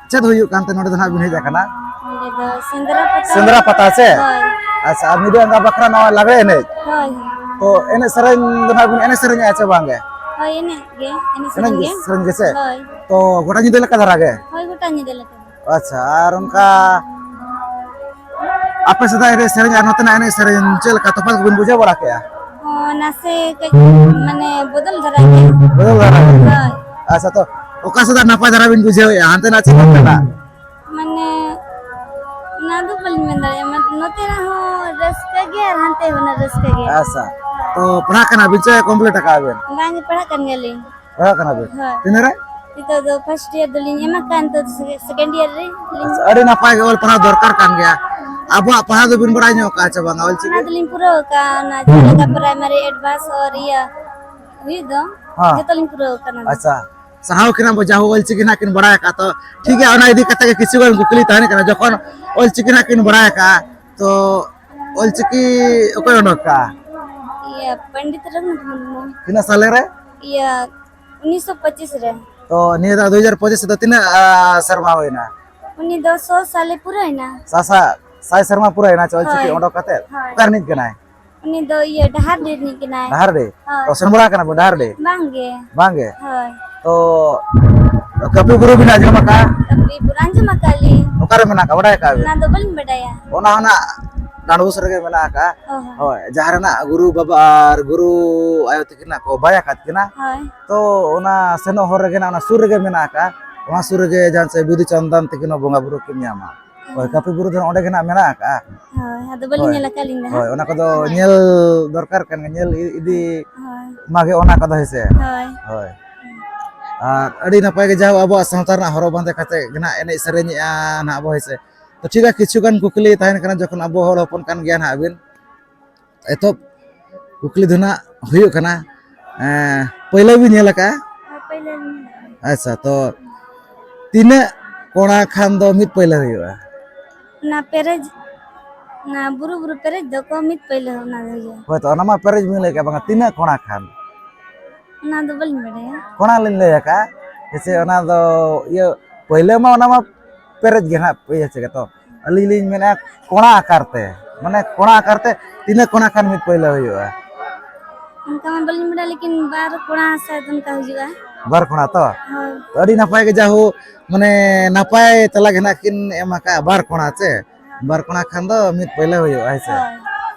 ᱪᱮᱫ ᱦᱩᱭᱩᱜ ᱠᱟᱱᱛᱮ ᱱᱚᱰᱮ ᱫᱚ ᱱᱟᱜ ᱵᱤᱱ ᱦᱮᱡ ᱟᱠᱟᱱᱟ? ᱱᱚᱰᱮ ᱫᱚ ᱥᱮᱸᱫᱽᱨᱟ ᱯᱟᱛᱟ᱾ ᱥᱮᱸᱫᱽᱨᱟ ᱯᱟᱛᱟ ᱥᱮ? ᱦᱳᱭ᱾ ᱟᱪᱪᱷᱟ, ᱟᱨ ᱧᱤᱫᱟᱹ ᱟᱸᱜᱟ ᱵᱟᱠᱷᱨᱟ ᱱᱚᱣᱟ ᱞᱟᱜᱽᱲᱮ ᱮᱱᱮᱡ? ᱦᱳᱭ, ᱦᱳᱭ᱾ ᱛᱚ ᱮᱱᱮᱡ ᱥᱮᱨᱮᱧ ᱫᱚ ᱱᱟᱜ ᱵᱤᱱ ᱮᱱᱮᱡ ᱥᱮᱨᱮᱧᱮᱜᱼᱟ ᱪᱮ ᱵᱟᱝ ᱜᱮ? ᱦᱳᱭ, ᱮᱱᱮᱡ ᱜᱮ, ᱮᱱᱮᱡ ᱮᱱᱮᱡ ᱥᱮᱨᱮᱧ ᱜᱮ, ᱜᱮ᱾ ᱥᱮᱨᱮᱧ ᱜᱮ ᱥᱮ? ᱦᱳᱭ᱾ ᱛᱚ ᱜᱚᱴᱟ ᱧᱤᱫᱟᱹ ᱞᱮᱠᱟ ᱫᱷᱟᱨᱟ ᱜᱮ? ᱦᱳᱭ, ᱜᱚᱴᱟ ᱧᱤᱫᱟᱹ ᱞᱮᱠᱟ᱾ ᱟᱪᱪᱷᱟ, ᱟᱨ ᱚᱱᱠᱟ ᱟᱯᱮ ᱥᱮᱫᱟᱜ ᱮᱱᱮᱡ ᱥᱮᱨᱮᱧ ᱟᱨ ᱱᱚᱛᱮᱱᱟᱜ ᱮᱱᱮᱡ ᱥᱮᱨᱮᱧ ᱪᱮᱫ ᱞᱮᱠᱟ ᱛᱚᱯᱷᱟᱛ ᱠᱚᱵᱤᱱ ᱵᱩᱡᱷᱟᱹᱣ ᱵᱟᱲᱟ ᱠᱮᱜᱼᱟ? ᱚ, ᱱᱟᱥᱮ ᱠᱟᱹᱡ ᱢᱟᱱᱮ ᱵᱚᱫᱚᱞ ᱫᱷᱟᱨᱟ ᱜᱮ᱾ ᱵᱚᱫᱚᱞ ᱫᱷᱟᱨᱟ ᱜᱮ? ᱦᱳᱭ᱾ ᱟᱪᱪᱷᱟ, ᱛᱚ ᱚᱠᱟ ᱥᱮᱫᱟᱜ ᱱᱟᱯᱟᱭ ᱫᱷᱟᱨᱟ ᱵᱤᱱ ᱵᱩᱡᱷᱟᱹᱣᱮᱜᱼᱟ, ᱦᱟᱱᱛᱮᱱᱟᱜ ᱪᱮ ᱱᱚᱛᱮᱱᱟᱜ? ᱢᱟᱱᱮ ᱚᱱᱟ ᱫᱚ ᱵᱟᱹᱞᱤᱧ ᱢᱮᱱ ᱫᱟᱲᱮᱭᱟᱜᱼᱟ, ᱢᱟᱱᱮ ᱱᱚᱛᱮᱱᱟᱜ ᱦᱚᱸ ᱨᱟᱹᱥᱠᱟᱹ ᱜᱮ ᱟᱨ ᱦᱟᱱᱛᱮ ᱦᱚᱸ ᱨᱟᱹᱥᱠᱟᱹ ᱜᱮ᱾ ᱟᱪᱪᱷᱟ, ᱛᱚ ᱯᱟᱲᱦᱟᱜ ᱠᱟᱱᱟ ᱵᱤᱱ ᱪᱮ complete ᱟᱠᱟᱜᱼᱟ ᱵᱤᱱ? ᱵᱟᱝ, ᱯᱟᱲᱦᱟᱜ ᱠᱟᱱ ᱜᱮᱭᱟᱞᱤᱧ᱾ ᱯᱟᱲᱦᱟᱜ ᱠᱟᱱᱟ ᱵᱤᱱ? ᱦᱳᱭ᱾ ᱛᱤᱱᱟᱹᱜ ᱨᱮ? ᱱᱤᱛᱚᱜ ᱫᱚ first year ᱫᱚᱞᱤᱧ ᱮᱢ ᱟᱠᱟᱫ, ᱱᱤᱛᱚᱜ ᱫᱚ second year ᱨᱮ᱾ ᱟᱪᱪᱷᱟ, ᱟᱹᱰᱤ ᱱᱟᱯᱟᱭ ᱜᱮ, ᱚᱞ ᱯᱟᱲᱦᱟᱣ ᱫᱚᱨᱠᱟᱨ ᱠᱟᱱ ᱜᱮᱭᱟ᱾ ᱟᱵᱚᱣᱟᱜ ᱯᱟᱲᱦᱟᱣ ᱫᱚᱵᱤᱱ ᱵᱟᱲᱟᱭ ᱧᱚᱜ ᱠᱟᱜᱼᱟ ᱪᱮ ᱵᱟᱝᱟ, ᱚᱞ ᱪᱤᱠᱤ? ᱚᱱᱟ ᱫᱚᱞᱤᱧ ᱯᱩᱨᱟᱹᱣ ᱟᱠᱟᱫ, ᱚᱱᱟ ᱡᱟᱦᱟᱸ ᱞᱮᱠᱟ primary advance ᱟᱨ ᱤᱭᱟᱹ ᱦᱩᱭᱩᱜ ᱫᱚ, ᱦᱮᱸ᱾ ᱡᱚᱛᱚ ᱞᱤᱧ ᱯᱩᱨᱟᱹᱣ ᱟᱠᱟᱫ ᱚᱱᱟ ᱫᱚ᱾ ᱟᱪᱪᱷᱟ, ᱥᱟᱨᱦᱟᱣ ᱠᱤᱱᱟ ᱵᱚ, ᱡᱟᱦᱳ ᱚᱞ ᱪᱤᱠᱤ ᱱᱟᱜ ᱠᱤᱱ ᱵᱟᱲᱟᱭ ᱟᱠᱟᱫ᱾ ᱛᱚ ᱴᱷᱤᱠ ᱜᱮᱭᱟ, ᱚᱱᱟ ᱤᱫᱤ ᱠᱟᱛᱮ ᱜᱮ ᱠᱤᱪᱷᱩ ᱜᱟᱱ ᱠᱩᱠᱞᱤ ᱛᱟᱦᱮᱱ ᱠᱟᱱᱟ, ᱡᱚᱠᱷᱚᱱ ᱚᱞ ᱪᱤᱠᱤ ᱱᱟᱜ ᱠᱤᱱ ᱵᱟᱲᱟᱭ ᱟᱠᱟᱫ, ᱛᱚ ᱚᱞ ᱪᱤᱠᱤ ᱚᱠᱚᱭ ᱚᱰᱚᱠ ᱠᱟᱜᱼᱟ? ᱤᱭᱟᱹ, ᱯᱚᱱᱰᱤᱛ ᱨᱚᱜᱷᱩᱱᱟᱛᱷ ᱢᱩᱨᱢᱩ᱾ ᱛᱤᱱᱟᱹᱜ ᱥᱟᱞᱮ ᱨᱮ? ᱤᱭᱟᱹ, ᱩᱱᱤᱥᱥᱚ ᱯᱚᱸᱪᱤᱥ ᱨᱮ᱾ ᱛᱚ ᱱᱤᱭᱟᱹ ᱫᱷᱟᱣ ᱫᱩ ᱦᱟᱡᱟᱨ ᱯᱚᱸᱪᱤᱥ ᱫᱚ ᱛᱤᱱᱟᱹᱜ, ᱟ, ᱥᱮᱨᱢᱟ ᱦᱩᱭᱱᱟ? ᱩᱱᱤ ᱫᱚ ᱥᱚ ᱥᱟᱞᱮ ᱯᱩᱨᱟᱹᱣ ᱮᱱᱟ᱾ ᱥᱟᱥᱟ-, ᱥᱟᱭ ᱥᱮᱨᱢᱟ ᱯᱩᱨᱟᱹᱣ ᱮᱱᱟ ᱪᱮ ᱚᱞ ᱪᱤᱠᱤ ᱦᱳᱭ᱾ ᱚᱰᱚᱠ ᱠᱟᱛᱮ? ᱦᱳᱭ᱾ ᱚᱠᱟ ᱨᱤᱱᱤᱡ ᱠᱟᱱᱟᱭ? ᱩᱱᱤ ᱫᱚ ᱤᱭᱟᱹ ᱰᱟᱦᱟᱨᱰᱤ ᱨᱤᱱᱤᱡ ᱠᱟᱱᱟᱭ᱾ ᱰᱟᱦᱟᱨᱰᱤ? ᱦᱳᱭ᱾ ᱛᱚ ᱥᱮᱱ ᱵᱟᱲᱟ ᱠᱟᱱᱟ ᱵᱤᱱ ᱰᱟᱦᱟᱨᱰᱤ? ᱵᱟᱝ ᱜᱮ᱾ ᱵᱟᱝ ᱜᱮ? ᱦᱳᱭ᱾ ᱛᱚ ᱠᱟᱹᱯᱤ ᱵᱩᱨᱩ ᱵᱤᱱ ᱟᱸᱡᱚᱢ ᱟᱠᱟᱫᱼᱟ? ᱠᱟᱹᱯᱤ ᱵᱩᱨᱩ ᱟᱸᱡᱚᱢ ᱟᱠᱟᱫ ᱞᱤᱧ᱾ ᱚᱠᱟᱨᱮ ᱢᱮᱱᱟᱜ ᱟᱠᱟᱫᱼᱟ, ᱵᱟᱰᱟᱭ ᱟᱠᱟᱫᱼᱟ ᱵᱤᱱ? ᱚᱱᱟ ᱫᱚ ᱵᱟᱹᱞᱤᱧ ᱵᱟᱰᱟᱭᱟ᱾ ᱚᱱᱟ ᱦᱚᱸ ᱱᱟᱜ ᱰᱟᱸᱰᱵᱳᱥ ᱨᱮᱜᱮ ᱢᱮᱱᱟᱜ ᱟᱠᱟᱫᱼᱟ᱾ ᱚ ᱦᱚᱸ᱾ ᱦᱳᱭ, ᱡᱟᱦᱟᱸ ᱨᱮᱱᱟᱜ ᱜᱩᱨᱩ ᱵᱟᱵᱟ ᱟᱨ ᱜᱩᱨᱩ ᱟᱭᱳ ᱛᱟᱹᱠᱤᱱ ᱱᱟᱜ ᱠᱚ ᱵᱟᱭ ᱟᱠᱟᱫ ᱠᱤᱱᱟ᱾ ᱦᱳᱭ᱾ ᱛᱚ ᱚᱱᱟ ᱥᱮᱱᱚᱜ ᱦᱚᱨ ᱨᱮᱜᱮ ᱱᱟᱜ, ᱚᱱᱟ ᱥᱩᱨ ᱨᱮᱜᱮ ᱢᱮᱱᱟᱜ ᱟᱠᱟᱫᱼᱟ᱾ ᱚᱱᱟ ᱥᱩᱨ ᱨᱮᱜᱮ ᱡᱟᱦᱟᱸ ᱥᱮ ᱵᱤᱫᱩ ᱪᱟᱸᱫᱟᱱ ᱛᱟᱹᱠᱤᱱ ᱦᱚᱸ ᱵᱚᱸᱜᱟ ᱵᱩᱨᱩ ᱠᱤᱱ ᱧᱟᱢᱟ᱾ ᱦᱳᱭ, ᱠᱟᱹᱯᱤ ᱵᱩᱨᱩ ᱫᱚ ᱚᱸᱰᱮ ᱜᱮ ᱱᱟᱜ ᱢᱮᱱᱟᱜ ᱟᱠᱟᱫᱼᱟ᱾ ᱦᱳᱭ, ᱟᱫᱚ ᱵᱟᱹᱞᱤᱧ ᱦᱳᱭ᱾ ᱧᱮᱞ ᱟᱠᱟᱫ ᱞᱤᱧ ᱫᱚ ᱦᱳᱭ, ᱦᱟᱸᱜ᱾ ᱚᱱᱟ ᱠᱚᱫᱚ ᱦᱳᱭ᱾ ᱧᱮᱞ ᱫᱚᱨᱠᱟᱨ ᱠᱟᱱ ᱜᱮᱭᱟ, ᱧᱮᱞ ᱤ-, ᱤᱫᱤ ᱦᱳᱭ᱾ ᱢᱟᱜᱮ ᱚᱱᱟ ᱠᱚᱫᱚ, ᱦᱮᱸ ᱥᱮ? ᱦᱳᱭ᱾ ᱦᱳᱭ᱾ ᱟᱨ ᱟᱹᱰᱤ ᱱᱟᱯᱟᱭ ᱜᱮ, ᱡᱟᱦᱳ, ᱟᱵᱚᱣᱟᱜ ᱥᱟᱶᱛᱟ ᱨᱮᱱᱟᱜ ᱦᱚᱨᱚᱜ ᱵᱟᱸᱫᱮ ᱠᱟᱛᱮ ᱜᱮ ᱱᱟᱦᱟᱜ ᱮᱱᱮᱡ ᱥᱮᱨᱮᱧᱮᱜᱼᱟ ᱱᱟᱦᱟᱜ ᱵᱚ, ᱦᱮᱸ ᱥᱮ᱾ ᱛᱚ ᱴᱷᱤᱠ ᱜᱮᱭᱟ, ᱠᱤᱪᱷᱩ ᱜᱟᱱ ᱠᱩᱠᱞᱤ ᱛᱟᱦᱮᱱ ᱠᱟᱱᱟ, ᱡᱚᱠᱷᱚᱱ ᱟᱵᱚ ᱦᱚᱲ ᱦᱚᱯᱚᱱ ᱠᱟᱱ ᱜᱮᱭᱟ ᱱᱟᱦᱟᱜ ᱵᱤᱱ, ᱮᱛᱚᱦᱚᱵ ᱠᱩᱠᱞᱤ ᱫᱚ ᱱᱟᱦᱟᱜ ᱦᱩᱭᱩᱜ ᱠᱟᱱᱟ, ᱮᱸ, ᱯᱟᱹᱭᱞᱟᱹ ᱵᱤᱱ ᱧᱮᱞ ᱟᱠᱟᱫᱼᱟ? ᱦᱮᱸ, ᱯᱟᱹᱭᱞᱟᱹ ᱞᱤᱧ ᱧᱮᱞ ᱟᱠᱟᱫᱼᱟ᱾ ᱟᱪᱪᱷᱟ, ᱛᱚ ᱛᱤᱱᱟᱹᱜ ᱠᱚᱬᱟ ᱠᱷᱟᱱ ᱫᱚ ᱢᱤᱫ ᱯᱟᱹᱭᱞᱟᱹ ᱦᱩᱭᱩᱜᱼᱟ? ᱚᱱᱟ ᱯᱮᱨᱮᱡ, ᱚᱱᱟ ᱵᱩᱨᱩ ᱵᱩᱨᱩ ᱯᱮᱨᱮᱡ ᱫᱚᱠᱚ ᱢᱤᱫ ᱯᱟᱹᱭᱞᱟᱹ ᱚᱱᱟ ᱫᱚ ᱦᱩᱭᱩᱜᱼᱟ᱾ ᱦᱳᱭ, ᱛᱚ ᱚᱱᱟ ᱢᱟ ᱯᱮᱨᱮᱡ ᱵᱤᱱ ᱞᱟᱹᱭ ᱠᱮᱫ, ᱵᱟᱝᱟ, ᱛᱤᱱᱟᱹᱜ ᱠᱚᱬᱟ ᱠᱷᱟᱱ? ᱚᱱᱟ ᱫᱚ ᱵᱟᱹᱞᱤᱧ ᱵᱟᱰᱟᱭᱟ᱾ ᱠᱚᱬᱟ ᱞᱤᱧ ᱞᱟᱹᱭ ᱟᱠᱟᱫᱼᱟ, ᱡᱮᱭᱥᱮ ᱚᱱᱟ ᱫᱚ ᱤᱭᱟᱹ, ᱯᱟᱹᱭᱞᱟᱹ ᱢᱟ ᱚᱱᱟ ᱢᱟ ᱯᱮᱨᱮᱡ ᱜᱮ ᱱᱟᱦᱟᱜ, ᱤᱭᱟᱹ ᱪᱮᱫ ᱛᱚ, ᱟᱹᱞᱤᱧ ᱞᱤᱧ ᱢᱮᱱᱮᱫᱼᱟ ᱠᱚᱬᱟ ᱟᱠᱟᱨ ᱛᱮ, ᱢᱟᱱᱮ ᱠᱚᱬᱟ ᱟᱠᱟᱨ ᱛᱮ ᱛᱤᱱᱟᱹᱜ ᱠᱚᱬᱟ ᱠᱷᱟᱱ ᱢᱤᱫ ᱯᱟᱹᱭᱞᱟᱹ ᱦᱩᱭᱩᱜᱼᱟ? ᱚᱱᱠᱟ ᱢᱟ ᱵᱟᱹᱞᱤᱧ ᱵᱟᱰᱟᱭᱟ, ᱞᱮᱠᱤᱱ ᱵᱟᱨ ᱠᱚᱬᱟ ᱥᱟᱭᱫ ᱚᱱᱠᱟ ᱦᱩᱭᱩᱜᱼᱟ᱾ ᱵᱟᱨ ᱠᱚᱬᱟ ᱛᱚ? ᱦᱳᱭ᱾ ᱟᱹᱰᱤ ᱱᱟᱯᱟᱭ ᱜᱮ, ᱡᱟᱦᱳ, ᱢᱟᱱᱮ ᱱᱟᱯᱟᱭ ᱛᱮᱞᱟ ᱜᱮ ᱱᱟᱦᱟᱜ ᱠᱤᱱ ᱮᱢ ᱟᱠᱟᱫᱼᱟ, ᱵᱟᱨ ᱠᱚᱬᱟ ᱪᱮ? ᱵᱟᱨ ᱠᱚᱬᱟ ᱠᱷᱟᱱ ᱫᱚ ᱢᱤᱫ ᱯᱟᱹᱭᱞᱟᱹ ᱦᱩᱭᱩᱜᱼᱟ, ᱦᱮᱸ ᱥᱮ? ᱦᱳᱭ᱾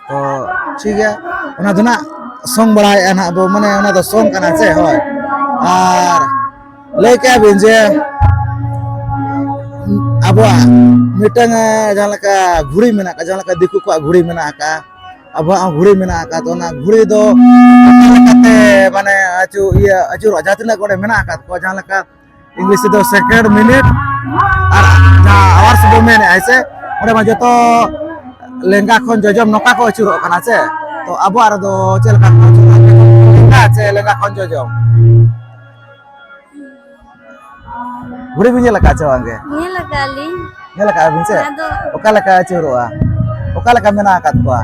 ᱛᱚ ᱴᱷᱤᱠ ᱜᱮᱭᱟ, ᱚᱱᱟ ᱫᱚ ᱱᱟᱜ ᱥᱚᱝ ᱵᱟᱲᱟᱭᱮᱫᱼᱟ ᱱᱟᱜ ᱵᱚ, ᱢᱟᱱᱮ ᱚᱱᱟ ᱫᱚ ᱥᱚᱝ ᱠᱟᱱᱟ ᱥᱮ? ᱦᱳᱭ᱾ ᱟᱨ ᱞᱟᱹᱭ ᱠᱮᱜᱼᱟ ᱵᱤᱱ ᱡᱮ ᱟᱵᱚᱣᱟᱜ ᱢᱤᱫᱴᱟᱝ, ᱮ, ᱡᱟᱦᱟᱸ ᱞᱮᱠᱟ ᱜᱷᱩᱲᱤ ᱢᱮᱱᱟᱜ ᱟᱠᱟᱫ, ᱡᱟᱦᱟᱸ ᱞᱮᱠᱟ ᱫᱤᱠᱩ ᱠᱚᱣᱟᱜ ᱜᱷᱩᱲᱤ ᱢᱮᱱᱟᱜ ᱟᱠᱟᱫ, ᱟᱵᱚᱣᱟᱜ ᱦᱚᱸ ᱜᱷᱩᱲᱤ ᱢᱮᱱᱟᱜ ᱟᱠᱟᱫ, ᱚᱱᱟ ᱜᱷᱩᱲᱤ ᱫᱚ ᱚᱠᱟ ᱞᱮᱠᱟᱛᱮ ᱢᱟᱱᱮ ᱟᱹᱪᱩ-, ᱤᱭᱟᱹ, ᱟᱹᱪᱩᱨᱚᱜᱼᱟ? ᱡᱟᱦᱟᱸ ᱛᱤᱱᱟᱹᱜ ᱚᱸᱰᱮ ᱢᱮᱱᱟᱜ ᱟᱠᱟᱫ ᱠᱚᱣᱟ, ᱡᱟᱦᱟᱸ ᱞᱮᱠᱟ ᱤᱝᱞᱤᱥ ᱛᱮᱫᱚ ᱥᱮᱠᱮᱱᱰ, ᱢᱤᱱᱤᱴ, ᱟᱨ ᱡᱟᱦᱟᱸ ᱟᱣᱟᱨᱥ ᱵᱚ ᱢᱮᱱᱮᱫᱼᱟ, ᱦᱮᱸ ᱥᱮ, ᱚᱸᱰᱮ ᱢᱟ ᱡᱚᱛᱚ ᱞᱮᱸᱜᱟ ᱠᱷᱚᱱ ᱡᱚᱡᱚᱢ ᱱᱚᱝᱠᱟ ᱠᱚ ᱟᱹᱪᱩᱨᱚᱜ ᱠᱟᱱᱟ ᱥᱮ? ᱛᱚ ᱟᱵᱚᱣᱟᱜ ᱨᱮᱫᱚ ᱪᱮᱫ ᱞᱮᱠᱟ ᱠᱚ ᱟᱹᱪᱩᱨᱚᱜᱼᱟ? ᱞᱮᱸᱜᱟ ᱥᱮ ᱞᱮᱸᱜᱟ ᱠᱷᱚᱱ ᱡᱚᱡᱚᱢ? ᱜᱷᱩᱲᱤ ᱵᱤᱱ ᱧᱮᱞ ᱟᱠᱟᱫ ᱪᱮ ᱵᱟᱝ ᱜᱮ? ᱧᱮᱞ ᱟᱠᱟᱫ ᱞᱤᱧ᱾ ᱧᱮᱞ ᱟᱠᱟᱫ ᱵᱤᱱ ᱥᱮ? ᱟᱫᱚ ᱚᱠᱟ ᱞᱮᱠᱟ ᱟᱹᱪᱩᱨᱚᱜᱼᱟ? ᱚᱠᱟ ᱞᱮᱠᱟ ᱢᱮᱱᱟᱜ ᱟᱠᱟᱫ ᱠᱚᱣᱟ?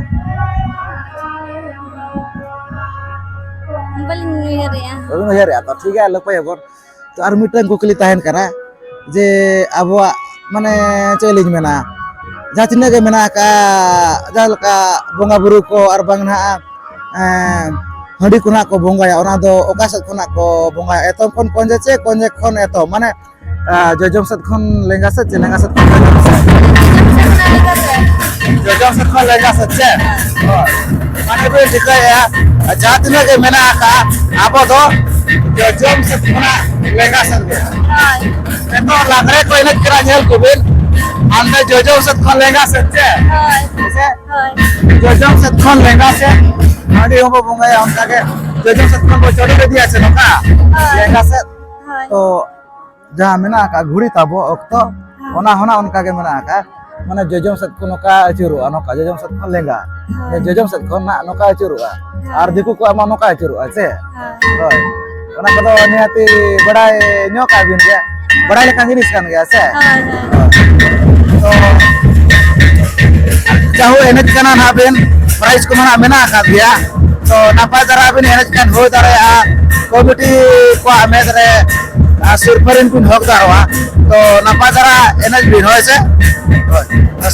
ᱵᱟᱹᱞᱤᱧ ᱩᱭᱦᱟᱹᱨᱮᱜᱼᱟ᱾ ᱵᱟᱹᱵᱤᱱ ᱩᱭᱦᱟᱹᱨᱮᱜᱼᱟ ᱛᱚ? ᱴᱷᱤᱠ ᱜᱮᱭᱟ, ᱞᱟᱹᱯᱟᱹᱭᱟᱵᱚᱱ᱾ ᱛᱚ ᱟᱨ ᱢᱤᱫᱴᱟᱝ ᱠᱩᱠᱞᱤ ᱛᱟᱦᱮᱱ ᱠᱟᱱᱟ ᱡᱮ ᱟᱵᱚᱣᱟᱜ ᱢᱟᱱᱮ ᱪᱮᱫ ᱞᱤᱧ ᱢᱮᱱᱟ, ᱡᱟᱦᱟᱸ ᱛᱤᱱᱟᱹᱜ ᱜᱮ ᱢᱮᱱᱟᱜ ᱟᱠᱟᱫ, ᱡᱟᱦᱟᱸ ᱞᱮᱠᱟ ᱵᱚᱸᱜᱟ ᱵᱩᱨᱩ ᱠᱚ ᱟᱨ ᱵᱟᱝ ᱱᱟᱦᱟᱜ, ᱮᱸ, ᱦᱟᱺᱰᱤ ᱠᱚ ᱱᱟᱦᱟᱜ ᱠᱚ ᱵᱚᱸᱜᱟᱭᱟ, ᱚᱱᱟ ᱫᱚ ᱚᱠᱟ ᱥᱮᱫ ᱠᱷᱚᱱᱟᱜ ᱠᱚ ᱵᱚᱸᱜᱟᱭᱟ? ᱮᱛᱚᱢ ᱠᱷᱚᱱ ᱠᱚᱸᱡᱮ ᱪᱮ ᱠᱚᱸᱡᱮ ᱠᱷᱚᱱ ᱮᱛᱚᱢ? ᱢᱟᱱᱮ, ᱮᱸ, ᱡᱚᱡᱚᱢ ᱥᱮᱫ ᱠᱷᱚᱱ ᱞᱮᱸᱜᱟ ᱥᱮᱫ ᱪᱮ ᱞᱮᱸᱜᱟ ᱥᱮᱫ ᱠᱷᱚᱱ ᱡᱚᱡᱚᱢ ᱥᱮᱫ? ᱡᱚᱡᱚᱢ ᱥᱮᱫ ᱠᱷᱚᱱ ᱞᱮᱸᱜᱟ ᱥᱮᱫ ᱪᱮ? ᱦᱳᱭ᱾ ᱢᱟᱱᱮ ᱵᱤᱱ ᱴᱷᱤᱠᱟᱹᱭᱮᱫᱼᱟ, ᱡᱟᱦᱟᱸ ᱛᱤᱱᱟᱹᱜ ᱜᱮ ᱢᱮᱱᱟᱜ ᱟᱠᱟᱫ, ᱟᱵᱚ ᱫᱚ ᱡᱚᱡᱚᱢ ᱥᱮᱫ ᱠᱷᱚᱱᱟᱜ ᱞᱮᱸᱜᱟ ᱥᱮᱫ ᱜᱮ᱾ ᱦᱳᱭ᱾ ᱱᱤᱛᱚᱜ ᱞᱟᱜᱽᱲᱮ ᱠᱚ ᱮᱱᱮᱡ ᱠᱟᱱᱟ, ᱧᱮᱞ ᱠᱚᱵᱤᱱ, ᱦᱟᱱᱛᱮ ᱡᱚᱡᱚᱢ ᱥᱮᱫ ᱠᱷᱚᱱ ᱞᱮᱸᱜᱟ ᱥᱮᱫ ᱪᱮ? ᱦᱳᱭ᱾ ᱦᱮᱸ ᱥᱮ? ᱦᱳᱭ᱾ ᱡᱚᱡᱚᱢ ᱥᱮᱫ ᱠᱷᱚᱱ ᱞᱮᱸᱜᱟ ᱥᱮᱫ ᱦᱟᱺᱰᱤ ᱦᱚᱸᱵᱚ ᱵᱚᱸᱜᱟᱭᱟ, ᱚᱱᱠᱟ ᱜᱮ ᱡᱚᱡᱚᱢ ᱥᱮᱫ ᱠᱷᱚᱱ ᱵᱚ ᱪᱚᱰᱚᱨ ᱤᱫᱤᱭᱟ ᱥᱮ ᱱᱚᱝᱠᱟ? ᱦᱳᱭ᱾ ᱞᱮᱸᱜᱟ ᱥᱮᱫ᱾ ᱛᱚ ᱡᱟᱦᱟᱸ ᱢᱮᱱᱟᱜ ᱟᱠᱟᱫ ᱜᱷᱩᱲᱤ ᱛᱟᱵᱚ ᱚᱠᱛᱚ, ᱦᱮᱸ᱾ ᱚᱱᱟ ᱦᱚᱸ ᱱᱟᱜ ᱚᱱᱠᱟ ᱜᱮ ᱢᱮᱱᱟᱜ ᱟᱠᱟᱫ, ᱢᱟᱱᱮ ᱡᱚᱡᱚᱢ ᱥᱮᱫ ᱠᱷᱚᱱ ᱱᱚᱝᱠᱟ ᱟᱹᱪᱩᱨᱚᱜᱼᱟ, ᱱᱚᱝᱠᱟ ᱡᱚᱡᱚᱢ ᱥᱮᱫ ᱠᱷᱚᱱ ᱞᱮᱸᱜᱟ, ᱦᱮᱸ᱾ ᱡᱚᱡᱚᱢ ᱥᱮᱫ ᱠᱷᱚᱱ ᱱᱟᱜ ᱱᱚᱝᱠᱟ ᱟᱹᱪᱩᱨᱚᱜᱼᱟ, ᱦᱮᱸ᱾ ᱟᱨ ᱫᱤᱠᱩ ᱠᱚᱣᱟᱜ ᱢᱟ ᱱᱚᱝᱠᱟ ᱟᱹᱪᱩᱨᱚᱜᱼᱟ ᱥᱮ᱾ ᱦᱮᱸ᱾ ᱦᱳᱭ, ᱚᱱᱟ ᱠᱚᱫᱚ ᱱᱤᱦᱟᱹᱛᱤ ᱵᱟᱲᱟᱭ ᱧᱚᱜ ᱠᱟᱜ ᱵᱤᱱ ᱜᱮ, ᱵᱟᱲᱟᱭ ᱞᱮᱠᱟᱱ ᱡᱤᱱᱤᱥ ᱠᱟᱱ ᱜᱮᱭᱟ ᱥᱮ᱾ ᱦᱳᱭ, ᱦᱳᱭ᱾ ᱛᱚ ᱡᱟᱦᱳ, ᱮᱱᱮᱡ ᱠᱟᱱᱟ ᱱᱟᱜ ᱵᱤᱱ, ᱯᱨᱟᱭᱤᱡᱽ ᱠᱚᱢᱟ ᱱᱟᱜ ᱢᱮᱱᱟᱜ ᱟᱠᱟᱫ ᱜᱮᱭᱟ᱾ ᱛᱚ ᱱᱟᱯᱟᱭ ᱫᱷᱟᱨᱟ ᱵᱤᱱ ᱮᱱᱮᱡ ᱠᱷᱟᱱ ᱦᱩᱭ ᱫᱟᱲᱮᱭᱟᱜᱼᱟ ᱠᱚᱢᱤᱴᱤ ᱠᱚᱣᱟᱜ ᱢᱮᱫ ᱨᱮ, ᱟᱨ ᱥᱤᱨᱯᱟᱹ ᱨᱮᱱ ᱵᱤᱱ ᱦᱚᱠᱫᱟᱨᱚᱜᱼᱟ᱾ ᱛᱚ ᱱᱟᱯᱟᱭ ᱫᱷᱟᱨᱟ ᱮᱱᱮᱡ ᱵᱤᱱ, ᱦᱳᱭ ᱥᱮ? ᱦᱳᱭ᱾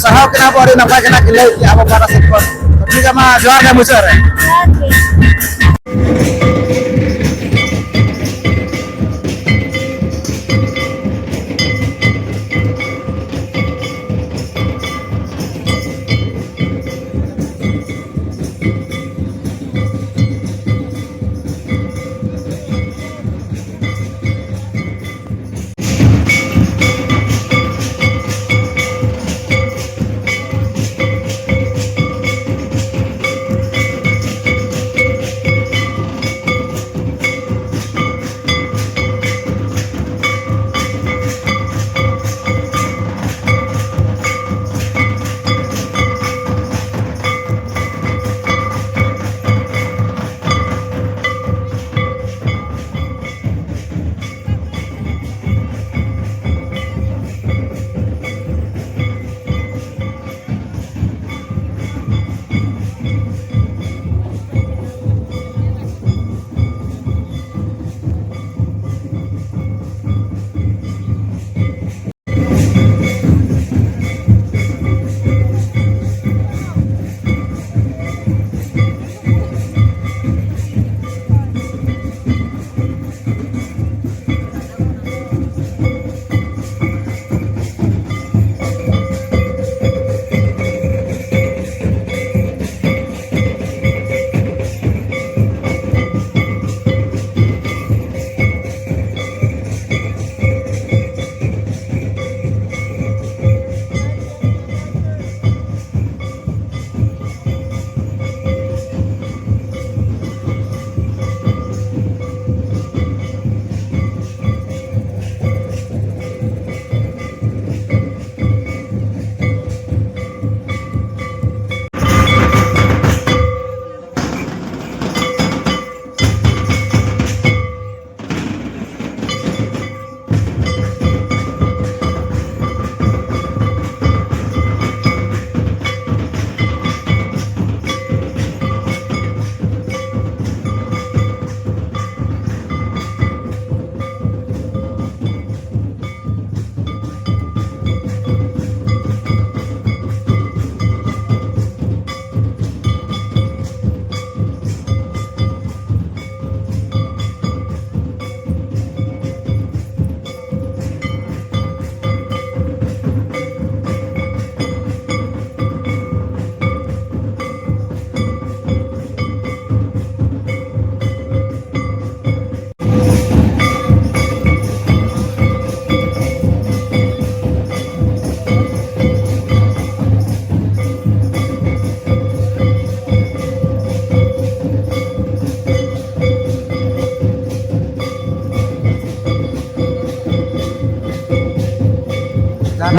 ᱥᱟᱨᱦᱟᱣ ᱠᱟᱱᱟ ᱵᱚ, ᱟᱹᱰᱤ ᱱᱟᱯᱟᱭ ᱠᱟᱱᱟ ᱠᱤᱱ ᱞᱟᱹᱭ ᱠᱮᱜᱼᱟ ᱟᱵᱚ ᱯᱟᱦᱴᱟ ᱥᱮᱫ ᱠᱷᱚᱱ᱾ ᱴᱷᱤᱠ ᱜᱮᱭᱟ, ᱢᱟ ᱡᱚᱦᱟᱨ ᱜᱮ ᱢᱩᱪᱟᱹᱫ ᱨᱮ᱾ ᱡᱚᱦᱟᱨ ᱜᱮ᱾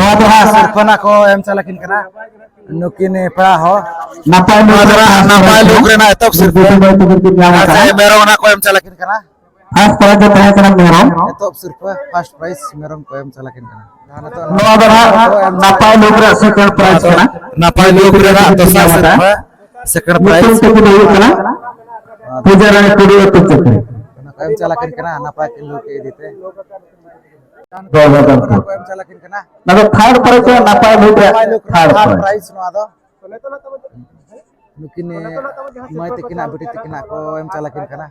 ᱱᱚᱣᱟ ᱫᱚ ᱦᱟᱸᱜ ᱥᱤᱨᱯᱟᱹ ᱱᱟᱜ ᱠᱚ ᱮᱢ ᱪᱟᱞᱟᱠᱤᱱ ᱠᱟᱱᱟ ᱱᱩᱠᱤᱱ ᱯᱮᱲᱟ ᱦᱚᱲ᱾ ᱱᱟᱯᱟᱭ ᱱᱚᱣᱟ ᱫᱚ ᱦᱟᱸᱜ ᱱᱟᱯᱟᱭ ᱞᱩᱠ ᱨᱮᱱᱟᱜ ᱮᱛᱚᱦᱚᱵ ᱥᱤᱨᱯᱟᱹ᱾ ᱱᱟᱯᱟᱭ ᱞᱩᱠ ᱨᱮᱱᱟᱜ ᱮᱛᱚᱦᱚᱵ ᱥᱤᱨᱯᱟᱹ᱾ ᱟᱨ ᱡᱟᱦᱟᱸᱭ ᱢᱮᱨᱚᱢ ᱱᱟᱜ ᱠᱚ ᱮᱢ ᱪᱟᱞᱟᱠᱤᱱ ᱠᱟᱱᱟ᱾ ᱯᱷᱟᱥᱴ ᱯᱨᱟᱭᱤᱡᱽ ᱫᱚ ᱛᱟᱦᱮᱸ ᱠᱟᱱᱟ ᱢᱮᱨᱚᱢ᱾ ᱮᱛᱚᱦᱚᱵ ᱥᱤᱨᱯᱟᱹ ᱯᱷᱟᱥᱴ ᱯᱨᱟᱭᱤᱡᱽ ᱢᱮᱨᱚᱢ ᱠᱚ ᱮᱢ ᱪᱟᱞᱟᱠᱤᱱ ᱠᱟᱱᱟ᱾ ᱡᱟᱦᱟᱸ ᱱᱤᱛᱚᱜ ᱱᱚᱣᱟ ᱫᱚ ᱦᱟᱸᱜ ᱱᱟᱯᱟᱭ ᱞᱩᱠ ᱨᱮᱱᱟᱜ ᱥᱮᱠᱮᱱᱰ ᱯᱨᱟᱭᱤᱡᱽ ᱠᱟᱱᱟ᱾ ᱱᱟᱯᱟᱭ ᱞᱩᱠ ᱨᱮᱱᱟᱜ ᱫᱚᱥᱟᱨ ᱥᱤᱨᱯᱟᱹ, ᱥᱮᱠᱮᱱᱰ ᱯᱨᱟᱭᱤᱡᱽ᱾ ᱧᱩᱛᱩᱢ ᱛᱟᱹᱠᱤᱱ ᱫᱚ ᱦᱩᱭᱩᱜ ᱠᱟᱱᱟ ᱯᱩᱡᱟᱨᱟᱱᱤ ᱴᱩᱰᱩ ᱟᱹᱛᱩ ᱪᱟᱹᱠᱨᱤ᱾ ᱚᱱᱟ ᱠᱚ ᱮᱢ ᱪᱟᱞᱟᱠᱤᱱ ᱠᱟᱱᱟ ᱱᱟᱯᱟᱭ ᱠᱤᱱ ᱞᱩᱠ ᱤᱫᱤ ᱛᱮ᱾ ᱫᱚᱦᱚ ᱫᱚᱦᱚ ᱚᱱᱟ ᱠᱚ ᱮᱢ ᱪᱟᱞᱟᱠᱤᱱ ᱠᱟᱱᱟ᱾ ᱚᱱᱟ ᱫᱚ ᱛᱷᱟᱨᱰ ᱯᱨᱟᱭᱤᱡᱽ ᱠᱟᱱᱟ, ᱱᱟᱯᱟᱭ ᱞᱩᱠ ᱨᱮ ᱱᱟᱯᱟᱭ ᱞᱩᱠ ᱨᱮ ᱛᱷᱟᱨᱰ ᱛᱷᱟᱨᱰ ᱯᱨᱟᱭᱤᱡᱽ᱾ ᱯᱨᱟᱭᱤᱡᱽ ᱱᱚᱣᱟ ᱫᱚ᱾ ᱱᱩᱠᱤᱱ ᱢᱟᱹᱭ ᱛᱟᱹᱠᱤᱱᱟᱜ ᱵᱤᱴᱤ ᱛᱟᱹᱠᱤᱱᱟᱜ ᱠᱚ ᱮᱢ ᱪᱟᱞᱟᱠᱤᱱ ᱠᱟᱱᱟ᱾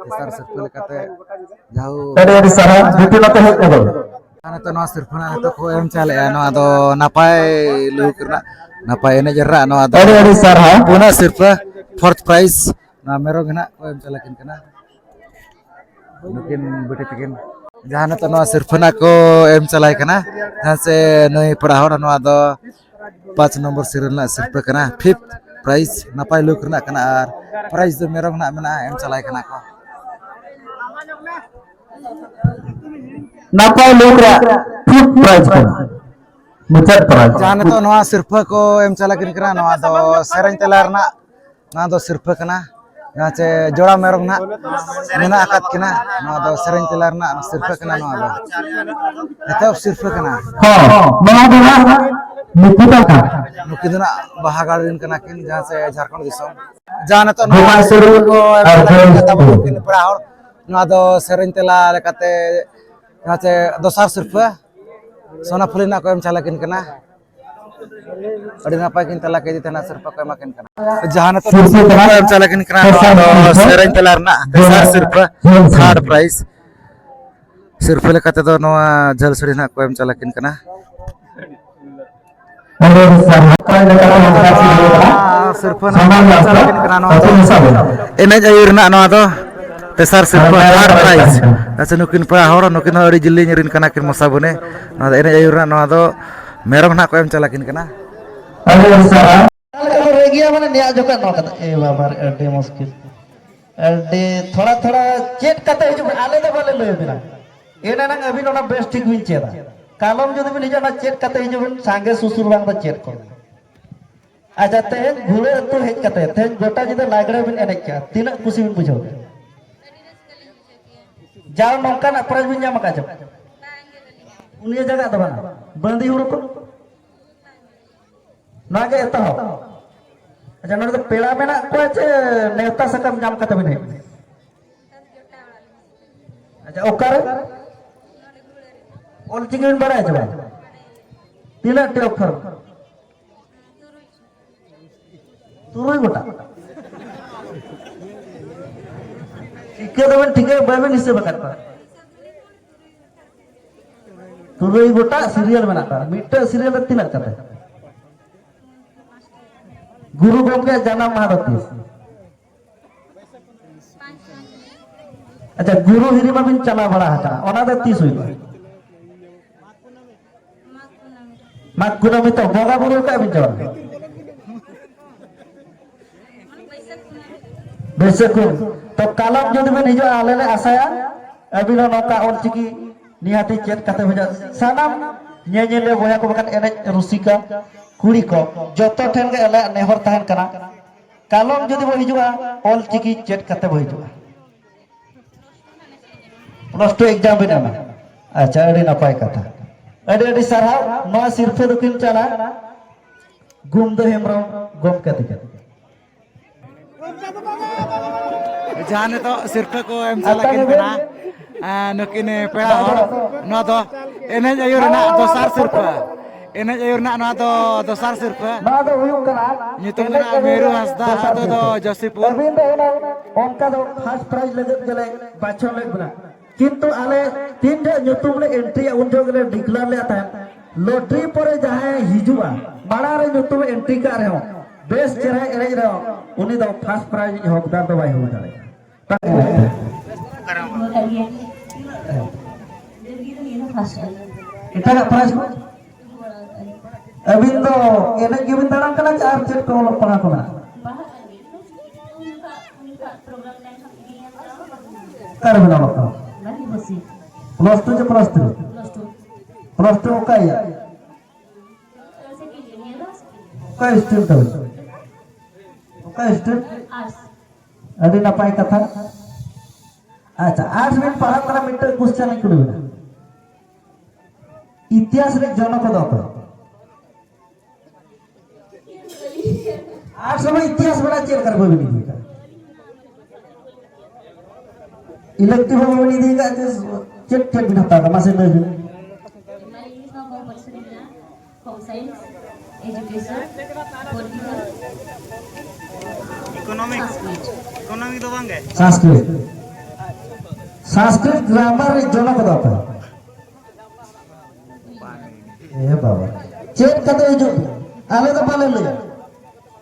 ᱛᱮᱥᱟᱨ ᱥᱤᱨᱯᱟᱹ ᱞᱮᱠᱟᱛᱮ ᱡᱟᱦᱳ ᱟᱹᱰᱤ ᱟᱹᱰᱤ ᱥᱟᱨᱦᱟᱣ ᱵᱤᱴᱤ ᱱᱚᱛᱮ ᱦᱮᱡ ᱠᱟᱛᱮ᱾ ᱟᱨ ᱱᱤᱛᱚᱜ ᱱᱚᱣᱟ ᱥᱤᱨᱯᱟᱹ ᱱᱟᱜ ᱱᱤᱛᱚᱜ ᱠᱚ ᱮᱢ ᱪᱟᱞᱮᱜᱼᱟ᱾ ᱱᱚᱣᱟ ᱫᱚ ᱱᱟᱯᱟᱭ ᱞᱩᱠ ᱨᱮᱱᱟᱜ, ᱱᱟᱯᱟᱭ ᱮᱱᱮᱡ ᱨᱮᱱᱟᱜ ᱱᱚᱣᱟ ᱫᱚ ᱟᱹᱰᱤ ᱟᱹᱰᱤ ᱥᱟᱨᱦᱟᱣ᱾ ᱯᱩᱱᱟᱜ ᱥᱤᱨᱯᱟᱹ, ᱯᱷᱳᱨᱛᱷ ᱯᱨᱟᱭᱤᱡᱽ, ᱱᱚᱣᱟ ᱢᱮᱨᱚᱢ ᱜᱮ ᱱᱟᱜ ᱠᱚ ᱮᱢ ᱪᱟᱞᱟᱠᱤᱱ ᱠᱟᱱᱟ᱾ ᱱᱩᱠᱤᱱ ᱵᱤᱴᱤ ᱛᱟᱹᱠᱤᱱ ᱡᱟᱦᱟᱸ ᱱᱤᱛᱚᱜ ᱱᱚᱣᱟ ᱥᱤᱨᱯᱟᱹ ᱱᱟᱜ ᱠᱚ ᱮᱢ ᱪᱟᱞᱟᱭ ᱠᱟᱱᱟ, ᱡᱟᱦᱟᱸ ᱥᱮ ᱱᱩᱭ ᱯᱮᱲᱟ ᱦᱚᱲ, ᱱᱚᱣᱟ ᱫᱚ ᱯᱟᱸᱪ ᱱᱚᱢᱵᱚᱨ ᱥᱤᱨᱤᱭᱟᱞ ᱨᱮᱱᱟᱜ ᱥᱤᱨᱯᱟᱹ ᱠᱟᱱᱟ, ᱯᱷᱤᱯᱛᱷ ᱯᱨᱟᱭᱤᱡᱽ᱾ ᱱᱟᱯᱟᱭ ᱞᱩᱠ ᱨᱮᱱᱟᱜ ᱠᱟᱱᱟ ᱟᱨ ᱯᱨᱟᱭᱤᱡᱽ ᱫᱚ ᱢᱮᱨᱚᱢ ᱱᱟᱜ ᱢᱮᱱᱟᱜᱼᱟ, ᱮᱢ ᱪᱟᱞᱟᱭ ᱠᱟᱱᱟ ᱠᱚ᱾ ᱱᱟᱯᱟᱭ ᱞᱩᱠ ᱨᱮᱭᱟᱜ ᱯᱷᱤᱯᱛᱷ ᱯᱨᱟᱭᱤᱡᱽ ᱠᱟᱱᱟ, ᱢᱩᱪᱟᱹᱫ ᱯᱨᱟᱭᱤᱡᱽ᱾ ᱡᱟᱦᱟᱸ ᱱᱤᱛᱚᱜ ᱱᱚᱣᱟ ᱥᱤᱨᱯᱟᱹ ᱠᱚ ᱮᱢ ᱪᱟᱞᱟᱠᱤᱱ ᱠᱟᱱᱟ, ᱱᱚᱣᱟ ᱫᱚ ᱥᱮᱨᱮᱧ ᱛᱮᱞᱟ ᱨᱮᱱᱟᱜ ᱱᱚᱣᱟ ᱫᱚ ᱥᱤᱨᱯᱟᱹ ᱠᱟᱱᱟ᱾ ᱡᱟᱦᱟᱸ ᱪᱮ ᱡᱚᱲᱟ ᱢᱮᱨᱚᱢ ᱱᱟᱜ ᱢᱮᱱᱟᱜ ᱟᱠᱟᱫ ᱠᱤᱱᱟ, ᱱᱚᱣᱟ ᱫᱚ ᱥᱮᱨᱮᱧ ᱛᱮᱞᱟ ᱨᱮᱱᱟᱜ ᱥᱤᱨᱯᱟᱹ ᱠᱟᱱᱟ᱾ ᱱᱚᱣᱟ ᱫᱚ ᱮᱛᱚᱦᱚᱵ ᱥᱤᱨᱯᱟᱹ ᱠᱟᱱᱟ᱾ ᱦᱚᱸ, ᱱᱚᱣᱟ ᱫᱚ ᱱᱟᱜ ᱱᱤᱠᱤᱛᱟ ᱠᱟᱱᱟ᱾ ᱱᱩᱠᱤᱱ ᱫᱚ ᱱᱟᱜ ᱵᱟᱦᱟ ᱜᱟᱲ ᱨᱮᱱ ᱠᱟᱱᱟ ᱠᱤᱱ, ᱡᱟᱦᱟᱸ ᱪᱮ ᱡᱷᱟᱲᱠᱷᱚᱸᱰ ᱫᱤᱥᱚᱢ᱾ ᱡᱟᱦᱟᱸ ᱱᱤᱛᱚᱜ ᱱᱚᱣᱟ ᱵᱚᱸᱜᱟ ᱥᱩᱨ ᱥᱤᱨᱯᱟᱹ ᱠᱚ ᱮᱢ ᱟᱨ ᱪᱟᱞᱟᱜ ᱠᱟᱱᱟ, ᱡᱚᱭ ᱛᱟᱵᱚ ᱥᱩᱨ᱾ ᱱᱩᱠᱤᱱ ᱯᱮᱲᱟ ᱦᱚᱲ, ᱱᱚᱣᱟ ᱫᱚ ᱥᱮᱨᱮᱧ ᱛᱮᱞᱟ ᱞᱮᱠᱟᱛᱮ ᱡᱟᱦᱟᱸ ᱪᱮ ᱫᱚᱥᱟᱨ ᱥᱤᱨᱯᱟᱹ ᱥᱳᱱᱟ ᱯᱷᱩᱞᱤ ᱱᱟᱜ ᱠᱚ ᱮᱢ ᱪᱟᱞᱟᱠᱤᱱ ᱠᱟᱱᱟ᱾ ᱟᱹᱰᱤ ᱱᱟᱯᱟᱭ ᱠᱤᱱ ᱛᱟᱞᱟ ᱠᱮᱫᱮ ᱛᱟᱦᱮᱱᱟ, ᱥᱤᱨᱯᱟᱹ ᱠᱚ ᱮᱢᱟ ᱠᱤᱱ ᱠᱟᱱᱟ᱾ ᱡᱟᱦᱟᱸ ᱱᱤᱛᱚᱜ ᱥᱤᱨᱯᱟᱹ ᱠᱚ ᱮᱢ ᱪᱟᱞᱟᱠᱤᱱ ᱠᱟᱱᱟ, ᱱᱚᱣᱟ ᱫᱚ ᱥᱮᱨᱮᱧ ᱛᱮᱞᱟ ᱨᱮᱱᱟᱜ ᱛᱮᱥᱟᱨ ᱥᱤᱨᱯᱟᱹ, ᱛᱷᱟᱨᱰ ᱯᱨᱟᱭᱤᱡᱽ᱾ ᱥᱤᱨᱯᱟᱹ ᱞᱮᱠᱟ ᱛᱮᱫᱚ ᱱᱚᱣᱟ ᱡᱷᱟᱹᱞ ᱥᱟᱹᱲᱤ ᱱᱟᱜ ᱠᱚ ᱮᱢ ᱪᱟᱞᱟᱠᱤᱱ ᱠᱟᱱᱟ᱾ ᱟᱹᱰᱤ ᱟᱹᱰᱤ ᱥᱟᱨᱦᱟᱣ᱾ ᱱᱟᱯᱟᱭ ᱞᱮᱠᱟᱛᱮ ᱱᱚᱝᱠᱟ ᱥᱤᱨᱯᱟᱹ ᱠᱟᱱᱟ᱾ ᱥᱤᱨᱯᱟᱹ ᱱᱟᱜ ᱥᱟᱱᱟᱢ ᱠᱚ ᱮᱢ ᱢᱟᱥᱴᱟᱨ ᱪᱟᱞᱟᱠᱤᱱ ᱠᱟᱱᱟ᱾ ᱱᱚᱣᱟ ᱫᱚ ᱟᱹᱛᱩ ᱢᱮᱥᱟ ᱵᱚᱱ᱾ ᱮᱱᱮᱡ ᱟᱹᱭᱩᱨ ᱨᱮᱱᱟᱜ ᱱᱚᱣᱟ ᱫᱚ ᱛᱮᱥᱟᱨ ᱥᱤᱨᱯᱟᱹ, ᱛᱷᱟᱨᱰ ᱯᱨᱟᱭᱤᱡᱽ᱾ ᱟᱪᱪᱷᱟ, ᱱᱩᱠᱤᱱ ᱯᱮᱲᱟ ᱦᱚᱲ, ᱱᱩᱠᱤᱱ ᱦᱚᱸ ᱟᱹᱰᱤ ᱡᱤᱞᱤᱧ ᱨᱮᱱ ᱠᱟᱱᱟ ᱠᱤᱱ ᱢᱚᱥᱟ ᱵᱚᱱᱮ᱾ ᱱᱚᱣᱟ ᱫᱚ ᱮᱱᱮᱡ ᱟᱹᱭᱩᱨ ᱨᱮᱱᱟᱜ ᱱᱚᱣᱟ ᱫᱚ ᱢᱮᱨᱚᱢ ᱱᱟᱜ ᱠᱚ ᱮᱢ ᱪᱟᱞᱟᱠᱤᱱ ᱠᱟᱱᱟ᱾ ᱟᱹᱰᱤ ᱟᱹᱰᱤ ᱥᱟᱨᱦᱟᱣ᱾ ᱚᱠᱟ ᱞᱮᱠᱟ ᱠᱚ ᱨᱟᱹᱜᱤᱭᱟ ᱢᱟᱱᱮ ᱱᱮᱭᱟᱜ ᱡᱚᱠᱷᱚᱱ ᱱᱚᱣᱟ ᱠᱟᱛᱷᱟ, ᱮ ᱵᱟᱵᱟ ᱨᱮ, ᱟᱹᱰᱤ ᱢᱩᱥᱠᱤᱞ᱾ ᱟᱹᱰᱤ ᱛᱷᱚᱲᱟ ᱛᱷᱚᱲᱟ ᱪᱮᱫ ᱠᱟᱛᱮ ᱦᱤᱡᱩᱜ ᱢᱮ, ᱟᱞᱮ ᱫᱚ ᱵᱟᱞᱮ ᱞᱟᱹᱭ ᱟᱵᱤᱱᱟ᱾ ᱮᱱ ᱮᱱᱟᱝ ᱟᱹᱵᱤᱱ ᱚᱱᱟ ᱵᱮᱥ ᱴᱷᱤᱠ ᱵᱤᱱ ᱪᱮᱫᱟ᱾ ᱠᱟᱞᱚᱢ ᱡᱩᱫᱤ ᱵᱤᱱ ᱦᱤᱡᱩᱜᱼᱟ, ᱚᱱᱟ ᱪᱮᱫ ᱠᱟᱛᱮ ᱦᱤᱡᱩᱜ ᱵᱤᱱ, ᱥᱟᱸᱜᱮ ᱥᱩᱥᱩᱨ ᱵᱟᱝ ᱫᱚ ᱪᱮᱫ ᱠᱚ᱾ ᱟᱪᱪᱷᱟ, ᱛᱮᱦᱮᱧ ᱜᱷᱩᱲᱟᱹ ᱟᱹᱛᱩ ᱦᱮᱡ ᱠᱟᱛᱮ ᱛᱮᱦᱮᱧ ᱜᱚᱴᱟ ᱧᱤᱫᱟᱹ ᱞᱟᱜᱽᱲᱮ ᱵᱤᱱ ᱮᱱᱮᱡ ᱠᱮᱜᱼᱟ, ᱛᱤᱱᱟᱹᱜ ᱠᱩᱥᱤ ᱵᱤᱱ ᱵᱩᱡᱷᱟᱹᱣ ᱠᱮᱜᱼᱟ? ᱡᱟᱣ ᱱᱚᱝᱠᱟᱱᱟᱜ ᱯᱨᱟᱭᱤᱡᱽ ᱵᱤᱱ ᱧᱟᱢ ᱟᱠᱟᱫ ᱪᱚ? ᱯᱩᱱᱭᱟᱹ ᱡᱟᱭᱜᱟ ᱫᱚ ᱵᱟᱝ, ᱵᱟᱸᱫᱤ ᱦᱩᱲᱩ ᱠᱚ᱾ ᱱᱚᱣᱟ ᱜᱮ ᱮᱛᱚᱦᱚᱵ᱾ ᱟᱪᱪᱷᱟ, ᱱᱚᱰᱮ ᱫᱚ ᱯᱮᱲᱟ ᱢᱮᱱᱟᱜ ᱠᱚᱣᱟ ᱪᱮ ᱱᱮᱣᱛᱟ ᱥᱟᱠᱟᱢ ᱧᱟᱢ ᱠᱟᱛᱮ ᱵᱤᱱ ᱦᱮᱡ? ᱟᱪᱪᱷᱟ, ᱚᱠᱟᱨᱮ? ᱚᱞᱪᱤᱠᱤ ᱵᱤᱱ ᱵᱟᱲᱟᱭᱟ ᱪᱮ ᱵᱟᱝ? ᱛᱤᱱᱟᱹᱜ ᱴᱤ ᱚᱠᱠᱷᱚᱨ? ᱛᱩᱨᱩᱭ ᱜᱚᱴᱟᱝ᱾ ᱴᱷᱤᱠᱟᱹ ᱫᱚᱵᱮᱱ ᱴᱷᱤᱠᱟᱹ, ᱵᱟᱵᱮᱱ ᱦᱤᱥᱟᱹᱵ ᱟᱠᱟᱫ ᱠᱚᱣᱟ᱾ ᱛᱩᱨᱩᱭ ᱜᱚᱴᱟᱝ ᱥᱤᱨᱤᱭᱟᱞ ᱢᱮᱱᱟᱜ ᱠᱚᱣᱟ᱾ ᱢᱤᱫᱴᱟᱝ ᱥᱤᱨᱤᱭᱟᱞ ᱨᱮ ᱛᱤᱱᱟᱹᱜ ᱠᱟᱛᱮ? ᱜᱩᱨᱩ ᱜᱚᱢᱠᱮᱭᱟᱜ ᱡᱟᱱᱟᱢ ᱢᱟᱦᱟ ᱫᱚ ᱛᱤᱥ? ᱟᱪᱪᱷᱟ, ᱜᱩᱨᱩ ᱦᱤᱨᱤ ᱢᱟᱵᱤᱱ ᱪᱟᱞᱟᱣ ᱵᱟᱲᱟ ᱟᱠᱟᱱᱟ, ᱚᱱᱟ ᱫᱚ ᱛᱤᱥ ᱦᱩᱭᱩᱜᱼᱟ? ᱢᱟᱜᱽ ᱠᱩᱱᱟᱹᱢᱤ ᱛᱚ ᱵᱚᱸᱜᱟ ᱵᱩᱨᱩ ᱠᱟᱜ ᱵᱤᱱ ᱪᱟᱞᱟᱣ? ᱵᱟᱹᱭᱥᱟᱹᱠᱷ ᱠᱩᱱᱟᱹᱢᱤ᱾ ᱛᱚ ᱠᱟᱞᱚᱢ ᱡᱩᱫᱤ ᱵᱤᱱ ᱦᱤᱡᱩᱜᱼᱟ, ᱟᱞᱮ ᱞᱮ ᱟᱥᱟᱭᱟ ᱟᱹᱵᱤᱱ ᱦᱚᱸ ᱱᱚᱝᱠᱟ ᱚᱞᱪᱤᱠᱤ ᱱᱤᱦᱟᱹᱛᱤ ᱪᱮᱫ ᱠᱟᱛᱮ ᱵᱩᱡᱷᱟᱹᱜ᱾ ᱥᱟᱱᱟᱢ ᱧᱮᱧᱮᱞᱤᱭᱟᱹ ᱵᱚᱭᱦᱟ ᱠᱚ, ᱵᱟᱠᱷᱟᱱ ᱮᱱᱮᱡ ᱨᱩᱥᱤᱠᱟ ᱠᱩᱲᱤ ᱠᱚ, ᱡᱚᱛᱚ ᱴᱷᱮᱱ ᱜᱮ ᱟᱞᱮᱭᱟᱜ ᱱᱮᱦᱚᱨ ᱛᱟᱦᱮᱱ ᱠᱟᱱᱟ, ᱠᱟᱞᱚᱢ ᱡᱩᱫᱤ ᱵᱚ ᱦᱤᱡᱩᱜᱼᱟ, ᱚᱞᱪᱤᱠᱤ ᱪᱮᱫ ᱠᱟᱛᱮ ᱵᱚ ᱦᱤᱡᱩᱜᱼᱟ᱾ ᱯᱞᱟᱥ ᱴᱩ ᱮᱠᱡᱟᱢ ᱵᱤᱱ ᱮᱢᱟ᱾ ᱟᱪᱪᱷᱟ, ᱟᱹᱰᱤ ᱱᱟᱯᱟᱭ ᱠᱟᱛᱷᱟ, ᱟᱹᱰᱤ ᱟᱹᱰᱤ ᱥᱟᱨᱦᱟᱣ᱾ ᱱᱚᱣᱟ ᱥᱤᱨᱯᱷᱟᱹ ᱫᱚᱠᱤᱱ ᱪᱟᱞᱟ ᱜᱩᱢᱫᱟᱹ ᱦᱮᱢᱵᱨᱚᱢ ᱜᱚᱢᱠᱮ ᱛᱤᱠᱤᱱ᱾ ᱡᱟᱦᱟᱸ ᱱᱤᱛᱚᱜ ᱥᱤᱨᱯᱷᱟᱹ ᱠᱚ ᱮᱢ ᱪᱟᱞᱟᱜ ᱠᱤᱱ ᱠᱟᱱᱟ, ᱮᱸ, ᱱᱩᱠᱤᱱ ᱯᱮᱲᱟ ᱦᱚᱲ, ᱱᱚᱣᱟ ᱫᱚ ᱮᱱᱮᱡ ᱟᱹᱭᱩᱨ ᱨᱮᱱᱟᱜ ᱫᱚᱥᱟᱨ ᱥᱤᱨᱯᱷᱟᱹ᱾ ᱮᱱᱮᱡ ᱟᱹᱭᱩᱨ ᱨᱮᱱᱟᱜ ᱱᱚᱣᱟ ᱫᱚ ᱫᱚᱥᱟᱨ ᱥᱤᱨᱯᱷᱟᱹ᱾ ᱱᱚᱣᱟ ᱫᱚ ᱦᱩᱭᱩᱜ ᱠᱟᱱᱟ ᱧᱩᱛᱩᱢ ᱫᱚ ᱮᱱᱮᱡ ᱱᱟᱜ ᱟᱹᱭᱩᱨ ᱢᱤᱨᱩ ᱨᱮᱱᱟᱜ ᱦᱟᱸᱥᱫᱟ, ᱫᱚᱥᱟᱨ ᱟᱹᱛᱩ ᱫᱚ ᱥᱤᱨᱯᱷᱟᱹ᱾ ᱡᱚᱥᱤᱯᱩᱨ᱾ ᱟᱹᱵᱤᱱ ᱫᱚ ᱚᱱᱟ ᱚᱱᱠᱟ ᱫᱚ ᱯᱷᱟᱥᱴ ᱯᱨᱟᱭᱤᱡᱽ ᱞᱟᱹᱜᱤᱫ ᱜᱮᱞᱮ ᱵᱟᱪᱷᱚᱱ ᱞᱮᱫ ᱵᱤᱱᱟ, ᱠᱤᱱᱛᱩ ᱟᱞᱮ ᱛᱤᱱ ᱡᱚᱦᱚᱜ ᱧᱩᱛᱩᱢ ᱞᱮ ᱮᱱᱴᱨᱤᱭᱟ, ᱩᱱ ᱡᱚᱦᱚᱜ ᱜᱮᱞᱮ ᱰᱤᱠᱞᱟᱨ ᱞᱮᱫ ᱛᱟᱦᱮᱸᱫ, ᱞᱚᱴᱨᱤ ᱯᱚᱨᱮ ᱡᱟᱦᱟᱸᱭ ᱦᱤᱡᱩᱜᱼᱟ, ᱢᱟᱲᱟᱝ ᱨᱮ ᱧᱩᱛᱩᱢ ᱮᱱᱴᱨᱤ ᱠᱟᱜ ᱨᱮᱦᱚᱸ, ᱵᱮᱥ ᱪᱮᱦᱨᱟᱭ ᱮᱱᱮᱡ ᱨᱮᱦᱚᱸ, ᱩᱱᱤ ᱫᱚ ᱯᱷᱟᱥᱴ ᱯᱨᱟᱭᱤᱡᱽ ᱨᱤᱱᱤᱡ ᱦᱚᱠᱫᱟᱨ ᱫᱚ ᱵᱟᱭ ᱦᱩᱭ ᱫᱟᱲᱮᱭᱟᱜᱼᱟ᱾ ᱮᱴᱟᱜᱟᱜ ᱯᱨᱟᱭᱤᱡᱽ ᱠᱚ? ᱟᱹᱵᱤᱱ ᱫᱚ ᱮᱱᱮᱡ ᱜᱮᱵᱤᱱ ᱫᱟᱬᱟᱱ ᱠᱟᱱᱟ ᱪᱮ ᱟᱨ ᱪᱮᱫ ᱠᱚ ᱚᱞᱚᱜ ᱯᱟᱲᱦᱟᱣ ᱠᱚ ᱢᱮᱱᱟᱜᱼᱟ? ᱚᱠᱟ ᱨᱮᱵᱤᱱ ᱚᱞᱚᱜ ᱠᱟᱱᱟ? ᱯᱞᱟᱥ ᱴᱩ ᱪᱮ plus three? Plus two. Plus two ᱚᱠᱟ ᱤᱭᱟᱹ? ᱚᱠᱟ ᱥᱴᱨᱤᱢ ᱛᱟᱵᱮᱱ? ᱚᱠᱟ ᱥᱴᱨᱤᱢ? ᱟᱹᱰᱤ ᱱᱟᱯᱟᱭ ᱠᱟᱛᱷᱟ᱾ ᱟᱪᱪᱷᱟ, ᱟᱨᱴᱥ ᱵᱮᱱ ᱯᱟᱲᱦᱟᱜ ᱠᱟᱱᱟ, ᱢᱤᱫᱴᱟᱝ ᱠᱚᱥᱪᱮᱱ ᱤᱧ ᱠᱩᱞᱤ ᱵᱮᱱᱟ᱾ ᱤᱛᱤᱦᱟᱥ ᱨᱮ ᱡᱚᱱᱚᱠ ᱫᱚ ᱚᱠᱚᱭ? ᱟᱨᱴᱥ ᱨᱮ ᱤᱛᱤᱦᱟᱥ ᱵᱟᱲᱟᱭ ᱪᱮᱫ ᱞᱮᱠᱟ ᱨᱮ ᱵᱟᱵᱮᱱ ᱤᱫᱤ ᱠᱟᱜᱼᱟ? ᱤᱞᱮᱠᱴᱤᱵᱷ ᱦᱚᱸ ᱵᱟᱵᱮᱱ ᱤᱫᱤ ᱠᱟᱜᱼᱟ, ᱪᱮᱫ, ᱪᱮᱫ, ᱪᱮᱫ ᱵᱮᱱ ᱦᱟᱛᱟᱣ ᱠᱟᱜᱼᱟ? ᱢᱟᱥᱮ ᱞᱟᱹᱭ ᱵᱮᱱ᱾ ᱤᱝᱞᱤᱥ ᱢᱟ ᱠᱚᱢᱯᱟᱞᱥᱟᱨᱤ ᱢᱮᱱᱟᱜᱼᱟ, home science, education, political, economic. ᱥᱟᱱᱥᱠᱨᱤᱴ᱾ Economic ᱫᱚ ᱵᱟᱝ ᱜᱮ? ᱥᱟᱱᱥᱠᱨᱤᱴ᱾ ᱥᱟᱱᱥᱠᱨᱤᱴ ᱜᱨᱟᱢᱟᱨ ᱨᱮ ᱡᱚᱱᱚᱠ ᱫᱚ ᱚᱠᱚᱭ? ᱮ ᱵᱟᱵᱟ, ᱪᱮᱫ ᱠᱟᱛᱮ ᱦᱤᱡᱩᱜ ᱯᱮ? ᱟᱞᱮ ᱫᱚ ᱵᱟᱞᱮ ᱞᱟᱹᱭᱟ᱾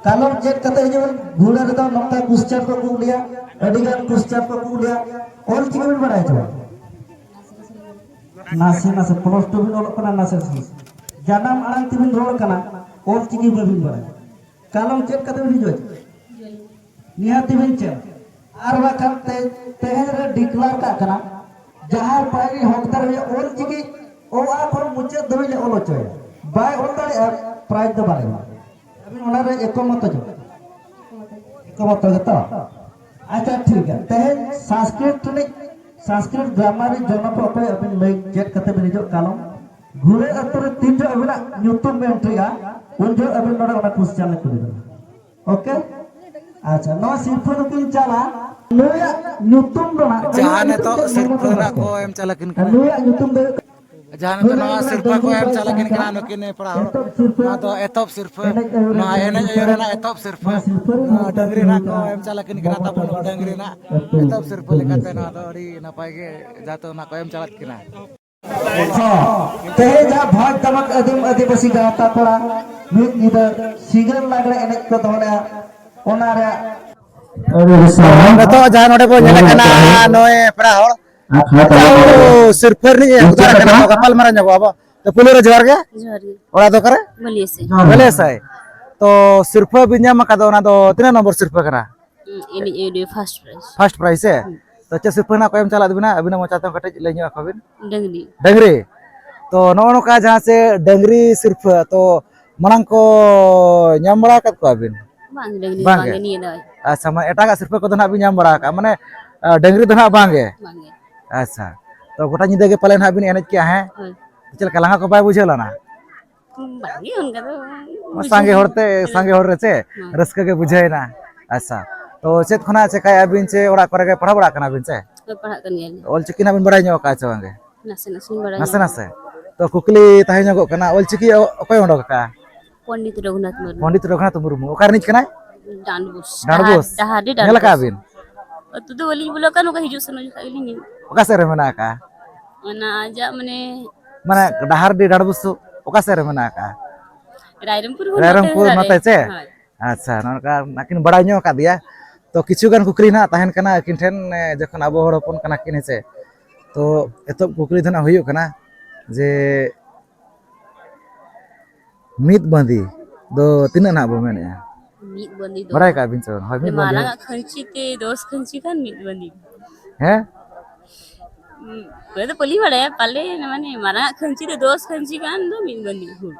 ᱠᱟᱞᱚᱢ ᱪᱮᱫ ᱠᱟᱛᱮ ᱦᱤᱡᱩᱜ ᱯᱮ? ᱜᱷᱩᱲᱟᱹ ᱨᱮᱫᱚ ᱱᱚᱝᱠᱟ ᱠᱩᱥᱪᱟᱱ ᱠᱚ ᱠᱩᱞᱤᱭᱟ, ᱟᱹᱰᱤ ᱜᱟᱱ ᱠᱩᱥᱪᱟᱱ ᱠᱚ ᱠᱩᱞᱤᱭᱟ᱾ ᱚᱞ ᱪᱤᱠᱤ ᱵᱤᱱ ᱵᱟᱲᱟᱭ ᱪᱚ? ᱱᱟᱥᱮ ᱱᱟᱥᱮ, ᱯᱞᱟᱥ ᱴᱩ ᱵᱤᱱ ᱚᱞᱚᱜ ᱠᱟᱱᱟ, ᱱᱟᱥᱮ ᱱᱟᱥᱮ᱾ ᱡᱟᱱᱟᱢ ᱟᱲᱟᱝ ᱛᱮᱵᱤᱱ ᱨᱚᱲ ᱠᱟᱱᱟ, ᱚᱞ ᱪᱤᱠᱤ ᱵᱟᱹᱵᱤᱱ ᱵᱟᱲᱟᱭᱟ᱾ ᱠᱟᱞᱚᱢ ᱪᱮᱫ ᱠᱟᱛᱮ ᱵᱤᱱ ᱦᱤᱡᱩᱜᱼᱟ? ᱱᱤᱦᱟᱹᱛ ᱵᱤᱱ ᱪᱮᱫ᱾ ᱟᱨ ᱵᱟᱠᱷᱟᱱ ᱛᱮ, ᱛᱮᱦᱮᱧ ᱨᱮ ᱰᱤᱠᱞᱟᱨ ᱠᱟᱜ ᱠᱟᱱᱟ, ᱡᱟᱦᱟᱸᱭ ᱯᱟᱭᱨᱤ ᱦᱚᱠᱫᱟᱨ ᱦᱩᱭᱩᱜᱼᱟ, ᱚᱞ ᱪᱤᱠᱤ ᱚ ᱟ ᱠᱷᱚᱱ ᱢᱩᱪᱟᱹᱫ ᱫᱷᱟᱹᱵᱤᱡ ᱞᱮ ᱚᱞ ᱦᱚᱪᱚᱭᱟ᱾ ᱵᱟᱭ ᱚᱞ ᱫᱟᱲᱮᱭᱟᱜᱼᱟ, ᱯᱨᱟᱭᱤᱡᱽ ᱫᱚ ᱵᱟᱞᱮ ᱮᱢᱟ᱾ ᱟᱹᱵᱤᱱ ᱚᱱᱟ ᱨᱮ ᱮᱠᱚᱢᱚᱛᱚ ᱪᱚ? ᱮᱠᱚᱢᱚᱛᱚ ᱜᱮᱛᱚ? ᱟᱪᱪᱷᱟ, ᱴᱷᱤᱠ ᱜᱮᱭᱟ᱾ ᱛᱮᱦᱮᱧ ᱥᱟᱱᱥᱠᱨᱤᱛ ᱨᱤᱱᱤᱡ, ᱥᱟᱱᱥᱠᱨᱤᱛ ᱜᱨᱟᱢᱟᱨ ᱨᱤᱱ ᱡᱚᱱᱚᱠ ᱚᱠᱚᱭ ᱟᱹᱵᱤᱱ ᱞᱟᱹᱭ ᱪᱮᱫ ᱠᱟᱛᱮ ᱵᱤᱱ ᱦᱤᱡᱩᱜ ᱠᱟᱞᱚᱢ? ᱜᱷᱩᱲᱟᱹ ᱟᱹᱛᱩ ᱨᱮ ᱛᱤᱱ ᱡᱚᱦᱚᱜ ᱟᱹᱵᱤᱱᱟᱜ ᱧᱩᱛᱩᱢ ᱵᱮᱱ ᱮᱱᱴᱨᱤᱜᱼᱟ, ᱩᱱ ᱡᱚᱦᱚᱜ ᱟᱹᱵᱤᱱ ᱱᱚᱰᱮ ᱚᱱᱟ ᱠᱩᱥᱪᱟᱱ ᱞᱮ ᱠᱩᱞᱤ ᱵᱮᱱᱟ᱾ ᱳᱠᱮ? ᱟᱪᱪᱷᱟ, ᱱᱚᱣᱟ ᱥᱤᱨᱯᱷᱟᱹ ᱫᱚᱠᱤᱱ ᱪᱟᱞᱟ᱾ ᱱᱩᱭᱟᱜ ᱧᱩᱛᱩᱢ ᱫᱚ ᱱᱟᱜ ᱡᱟᱦᱟᱸ ᱱᱤᱛᱚᱜ ᱥᱤᱨᱯᱷᱟᱹ ᱨᱮᱱᱟᱜ ᱠᱚ ᱮᱢ ᱪᱟᱞᱟᱠᱤᱱ ᱠᱟᱱᱟ᱾ ᱱᱩᱭᱟᱜ ᱧᱩᱛᱩᱢ ᱫᱚ ᱦᱩᱭᱩᱜ ᱠᱟᱱᱟ ᱡᱟᱦᱟᱸ ᱱᱤᱛᱚᱜ ᱱᱚᱣᱟ ᱥᱤᱨᱯᱷᱟᱹ ᱠᱚ ᱮᱢ ᱪᱟᱞᱟᱠᱤᱱ ᱠᱟᱱᱟ ᱱᱩᱠᱤᱱ ᱯᱮᱲᱟ ᱦᱚᱲ᱾ ᱮᱛᱚᱦᱚᱵ ᱥᱤᱨᱯᱷᱟᱹ᱾ ᱱᱚᱣᱟ ᱫᱚ ᱮᱛᱚᱦᱚᱵ ᱥᱤᱨᱯᱷᱟᱹ᱾ ᱮᱱᱮᱡ ᱟᱹᱭᱩᱨ ᱱᱚᱣᱟ ᱨᱮᱱᱟᱜ ᱮᱱᱮᱡ ᱟᱹᱭᱩᱨ ᱨᱮᱱᱟᱜ ᱮᱛᱚᱦᱚᱵ ᱥᱤᱨᱯᱷᱟᱹ᱾ ᱱᱚᱣᱟ ᱰᱟᱹᱝᱨᱤ ᱱᱟᱜ ᱠᱚ ᱮᱢ ᱪᱟᱞᱟᱠᱤᱱ ᱠᱟᱱᱟ ᱛᱟᱵᱚᱱ, ᱰᱟᱹᱝᱨᱤ ᱱᱟᱜ ᱮᱛᱚᱦᱚᱵ ᱥᱤᱨᱯᱷᱟᱹ ᱞᱮᱠᱟᱛᱮ ᱱᱚᱣᱟ ᱫᱚ ᱟᱹᱰᱤ ᱱᱟᱯᱟᱭ ᱜᱮ ᱡᱟᱦᱟᱸ ᱱᱟᱜ ᱠᱚ ᱮᱢ ᱪᱟᱞᱟᱠᱤᱱ ᱠᱟᱱᱟ᱾ ᱦᱚᱸ, ᱛᱮᱦᱮᱧ ᱡᱟᱦᱟᱸ ᱵᱷᱟᱜᱽ ᱫᱟᱢᱟᱠ ᱟᱹᱫᱤᱢ ᱟᱹᱫᱤᱵᱟᱹᱥᱤ ᱜᱟᱶᱛᱟ ᱠᱚᱲᱟ ᱢᱤᱫ ᱧᱤᱫᱟᱹ ᱥᱤᱸᱜᱟᱹᱲ ᱞᱟᱜᱽᱲᱮ ᱮᱱᱮᱡ ᱠᱚ ᱫᱚᱦᱚ ᱞᱮᱫᱼᱟ, ᱚᱱᱟ ᱨᱮᱭᱟᱜ ᱟᱹᱰᱤ ᱟᱹᱰᱤ ᱥᱟᱨᱦᱟᱣ᱾ ᱱᱤᱛᱚᱜ ᱡᱟᱦᱟᱸ ᱱᱚᱰᱮ ᱵᱚᱱ ᱧᱮᱞ ᱠᱟᱱᱟ, ᱱᱚᱜᱼᱚᱭ ᱯᱮᱲᱟ ᱦᱚᱲ, ᱟᱨ ᱠᱷᱟᱱ ᱡᱟᱦᱟᱸ ᱛᱟᱞᱟ ᱨᱮ ᱥᱤᱨᱯᱷᱟᱹ ᱨᱤᱱᱤᱡ ᱦᱚᱠᱫᱟᱨ ᱠᱟᱱᱟ ᱠᱚ, ᱜᱟᱯᱟᱞ ᱢᱟᱨᱟᱣ ᱧᱚᱜᱚᱜ ᱟᱵᱚ᱾ ᱛᱚ, ᱯᱩᱭᱞᱩ ᱨᱮ ᱡᱚᱦᱟᱨ ᱜᱮ᱾ ᱡᱚᱦᱟᱨ ᱜᱮ᱾ ᱚᱲᱟᱜ ᱫᱚ ᱚᱠᱟᱨᱮ? ᱵᱟᱹᱞᱤᱭᱟᱹᱥᱟᱹᱭ᱾ ᱵᱟᱹᱞᱤᱭᱟᱹᱥᱟᱹᱭ᱾ ᱛᱚ, ᱥᱤᱨᱯᱷᱟᱹ ᱵᱤᱱ ᱧᱟᱢ ᱟᱠᱟᱫᱟ, ᱚᱱᱟ ᱫᱚ ᱛᱤᱱᱟᱹᱜ ᱱᱚᱢᱵᱚᱨ ᱥᱤᱨᱯᱷᱟᱹ ᱠᱟᱱᱟ? ᱮᱱᱮᱡ ᱟᱹᱭᱩᱨᱤᱭᱟᱹ ᱯᱷᱟᱥᱴ ᱯᱨᱟᱭᱤᱡᱽ᱾ ᱯᱷᱟᱥᱴ ᱯᱨᱟᱭᱤᱡᱽ ᱥᱮ? ᱦᱩᱸ᱾ ᱛᱚ, ᱪᱮᱫ ᱥᱤᱨᱯᱷᱟᱹ ᱱᱟᱜ ᱠᱚ ᱮᱢ ᱪᱟᱞᱟᱜ ᱛᱟᱵᱤᱱᱟ? ᱟᱹᱵᱤᱱᱟᱜ ᱢᱚᱪᱟ ᱛᱮᱦᱚᱸ ᱠᱟᱹᱴᱤᱡ ᱞᱟᱹᱭ ᱧᱚᱜ ᱟᱠᱚ ᱵᱤᱱ᱾ ᱰᱟᱹᱝᱨᱤ᱾ ᱰᱟᱹᱝᱨᱤ? ᱛᱚ ᱱᱚᱜᱼᱚ ᱱᱚᱝᱠᱟ ᱡᱟᱦᱟᱸ ᱪᱮ ᱰᱟᱹᱝᱨᱤ ᱥᱤᱨᱯᱷᱟᱹ, ᱛᱚ ᱢᱟᱲᱟᱝ ᱠᱚ ᱧᱟᱢ ᱵᱟᱲᱟ ᱟᱠᱟᱫ ᱠᱚᱣᱟ ᱵᱤᱱ? ᱵᱟᱝ, ᱰᱟᱹᱝᱨᱤ ᱵᱟᱝ ᱵᱟᱝ ᱜᱮ? ᱜᱮ ᱱᱤᱭᱟᱹ ᱫᱷᱟᱣ᱾ ᱟᱪᱪᱷᱟ, ᱢᱟᱱᱮ ᱮᱴᱟᱜᱟᱜ ᱥᱤᱨᱯᱷᱟᱹ ᱠᱚᱫᱚ ᱱᱟᱦᱟᱜ ᱵᱤᱱ ᱧᱟᱢ ᱵᱟᱲᱟ ᱟᱠᱟᱫᱼᱟ, ᱢᱟᱱᱮ, ᱟ, ᱰᱟᱹᱝᱨᱤ ᱫᱚ ᱱᱟᱦᱟᱜ ᱵᱟᱝ ᱜᱮ? ᱵᱟᱝ ᱜᱮ᱾ ᱟᱪᱪᱷᱟ, ᱛᱚ ᱜᱚᱴᱟ ᱧᱤᱫᱟᱹ ᱜᱮ ᱯᱟᱞᱮ ᱱᱟᱦᱟᱜ ᱵᱤᱱ ᱮᱱᱮᱡ ᱠᱮᱜᱼᱟ, ᱦᱮᱸ? ᱦᱳᱭ᱾ ᱪᱮᱫ ᱞᱮᱠᱟ, ᱞᱟᱸᱜᱟ ᱠᱚ ᱵᱟᱭ ᱵᱩᱡᱷᱟᱹᱣ ᱞᱮᱱᱟ? ᱵᱟᱝ ᱜᱮ, ᱚᱱᱠᱟ ᱫᱚ ᱵᱟᱝ ᱥᱟᱸᱜᱮ ᱵᱩᱡᱷᱟᱹᱣ ᱦᱚᱲ ᱛᱮ, ᱞᱮᱱᱟ᱾ ᱥᱟᱸᱜᱮ ᱦᱚᱲ ᱨᱮ ᱪᱮ ᱦᱳᱭ᱾ ᱨᱟᱹᱥᱠᱟᱹ ᱜᱮ ᱵᱩᱡᱷᱟᱹᱣ ᱮᱱᱟ᱾ ᱟᱪᱪᱷᱟ, ᱛᱚ ᱪᱮᱫ ᱠᱷᱚᱱᱟᱜ ᱪᱮᱠᱟᱭᱮᱫᱼᱟ ᱵᱤᱱ, ᱪᱮ ᱚᱲᱟᱜ ᱠᱚᱨᱮ ᱜᱮ ᱯᱟᱲᱦᱟᱣ ᱵᱟᱲᱟᱜ ᱠᱟᱱᱟ ᱵᱤᱱ ᱪᱮ? ᱦᱳᱭ, ᱯᱟᱲᱦᱟᱜ ᱠᱟᱱ ᱜᱮᱭᱟᱞᱤᱧ᱾ ᱚᱞ ᱪᱤᱠᱤ ᱱᱟᱜ ᱵᱤᱱ ᱵᱟᱲᱟᱭ ᱧᱚᱜ ᱟᱠᱟᱫᱼᱟ ᱪᱮ ᱵᱟᱝ ᱜᱮ? ᱱᱟᱥᱮ ᱱᱟᱥᱮᱧ ᱵᱟᱲᱟᱭ ᱱᱟᱥᱮ ᱧᱚᱜ ᱱᱟᱥᱮ᱾ ᱛᱚ ᱠᱩᱠᱞᱤ ᱛᱟᱦᱮᱸ ᱧᱚᱜᱚᱜ ᱠᱟᱱᱟ, ᱚᱞ ᱪᱤᱠᱤ ᱚ-, ᱚᱠᱚᱭ ᱚᱰᱚᱠ ᱟᱠᱟᱫᱼᱟ? ᱯᱚᱱᱰᱤᱛ ᱨᱚᱜᱷᱩᱱᱟᱛᱷ ᱢᱩᱨᱢᱩ᱾ ᱯᱚᱱᱰᱤᱛ ᱨᱚᱜᱷᱩᱱᱟᱛᱷ ᱢᱩᱨᱢᱩ᱾ ᱚᱠᱟ ᱨᱤᱱᱤᱡ ᱠᱟᱱᱟᱭ? ᱰᱟᱸᱰᱵᱳᱥ᱾ ᱰᱟᱸᱰᱵᱳᱥ᱾ ᱰᱟᱦᱟᱨᱰᱤ ᱧᱮᱞ ᱟᱠᱟᱫ ᱰᱟᱸᱰᱵᱳᱥ᱾ ᱵᱤᱱ? ᱟᱹᱛᱩ ᱫᱚ ᱵᱟᱹᱞᱤᱧ ᱵᱚᱞᱚ ᱟᱠᱟᱱ, ᱱᱚᱝᱠᱟ ᱦᱤᱡᱩᱜ ᱥᱮᱱᱚᱜ ᱡᱚᱠᱷᱚᱱ ᱜᱮᱞᱤᱧ ᱧᱮᱞ᱾ ᱚᱠᱟ ᱥᱮᱫ ᱨᱮ ᱢᱮᱱᱟᱜ ᱟᱠᱟᱫᱼᱟ? ᱚᱱᱟ ᱟᱡᱟᱜ ᱢᱟᱱᱮ ᱢᱟᱱᱮ ᱰᱟᱦᱟᱨᱰᱤ ᱰᱟᱸᱰᱵᱳᱥ ᱚᱠᱟ ᱥᱮᱫ ᱨᱮ ᱢᱮᱱᱟᱜ ᱟᱠᱟᱫᱼᱟ? ᱨᱟᱭᱨᱚᱝᱯᱩᱨ ᱦᱚᱸ ᱨᱟᱭᱨᱚᱝᱯᱩᱨ ᱱᱚᱛᱮ ᱫᱷᱟᱨᱮ᱾ ᱱᱚᱛᱮ ᱪᱮ? ᱦᱳᱭ᱾ ᱟᱪᱪᱷᱟ, ᱱᱚᱝᱠᱟ ᱟᱹᱠᱤᱱ ᱵᱟᱲᱟᱭ ᱧᱚᱜ ᱟᱠᱟᱫ ᱜᱮᱭᱟ᱾ ᱛᱚ ᱠᱤᱪᱷᱩ ᱜᱟᱱ ᱠᱩᱠᱞᱤ ᱱᱟᱦᱟᱜ ᱛᱟᱦᱮᱱ ᱠᱟᱱᱟ ᱟᱹᱠᱤᱱ ᱴᱷᱮᱱ, ᱮ, ᱡᱚᱠᱷᱚᱱ ᱟᱵᱚ ᱦᱚᱲ ᱦᱚᱯᱚᱱ ᱠᱟᱱᱟ ᱠᱤᱱ, ᱦᱮᱸ ᱥᱮ᱾ ᱛᱚ ᱮᱛᱚᱦᱚᱵ ᱠᱩᱠᱞᱤ ᱫᱚ ᱱᱟᱦᱟᱜ ᱦᱩᱭᱩᱜ ᱠᱟᱱᱟ ᱡᱮ ᱢᱤᱫ ᱵᱟᱸᱫᱤ ᱫᱚ ᱛᱤᱱᱟᱹᱜ ᱱᱟᱦᱟᱜ ᱵᱚ ᱢᱮᱱᱮᱫᱼᱟ? ᱢᱤᱫ ᱵᱟᱸᱫᱤ ᱫᱚ ᱵᱟᱲᱟᱭ ᱠᱟᱜ ᱵᱤᱱ ᱥᱮ ᱵᱟᱝ? ᱦᱳᱭ, ᱢᱤᱫ ᱵᱟᱸᱫᱤ᱾ ᱢᱟᱨᱟᱝ ᱟᱜ ᱠᱷᱟᱹᱧᱪᱤ ᱛᱮ ᱫᱚᱥ ᱠᱷᱟᱹᱧᱪᱤ ᱠᱷᱟᱱ ᱢᱤᱫ ᱵᱟᱸᱫᱤ᱾ ᱦᱮᱸ? ᱩᱸ, ᱚᱱᱟ ᱫᱚ ᱵᱟᱹᱞᱤᱧ ᱵᱟᱲᱟᱭᱟ, ᱯᱟᱞᱮ ᱢᱟᱱᱮ ᱢᱟᱨᱟᱝ ᱟᱜ ᱠᱷᱟᱹᱧᱪᱤ ᱛᱮ ᱫᱚᱥ ᱠᱷᱟᱹᱧᱪᱤ ᱠᱷᱟᱱ ᱫᱚ ᱢᱤᱫ ᱵᱟᱸᱫᱤ ᱦᱩᱲᱩ᱾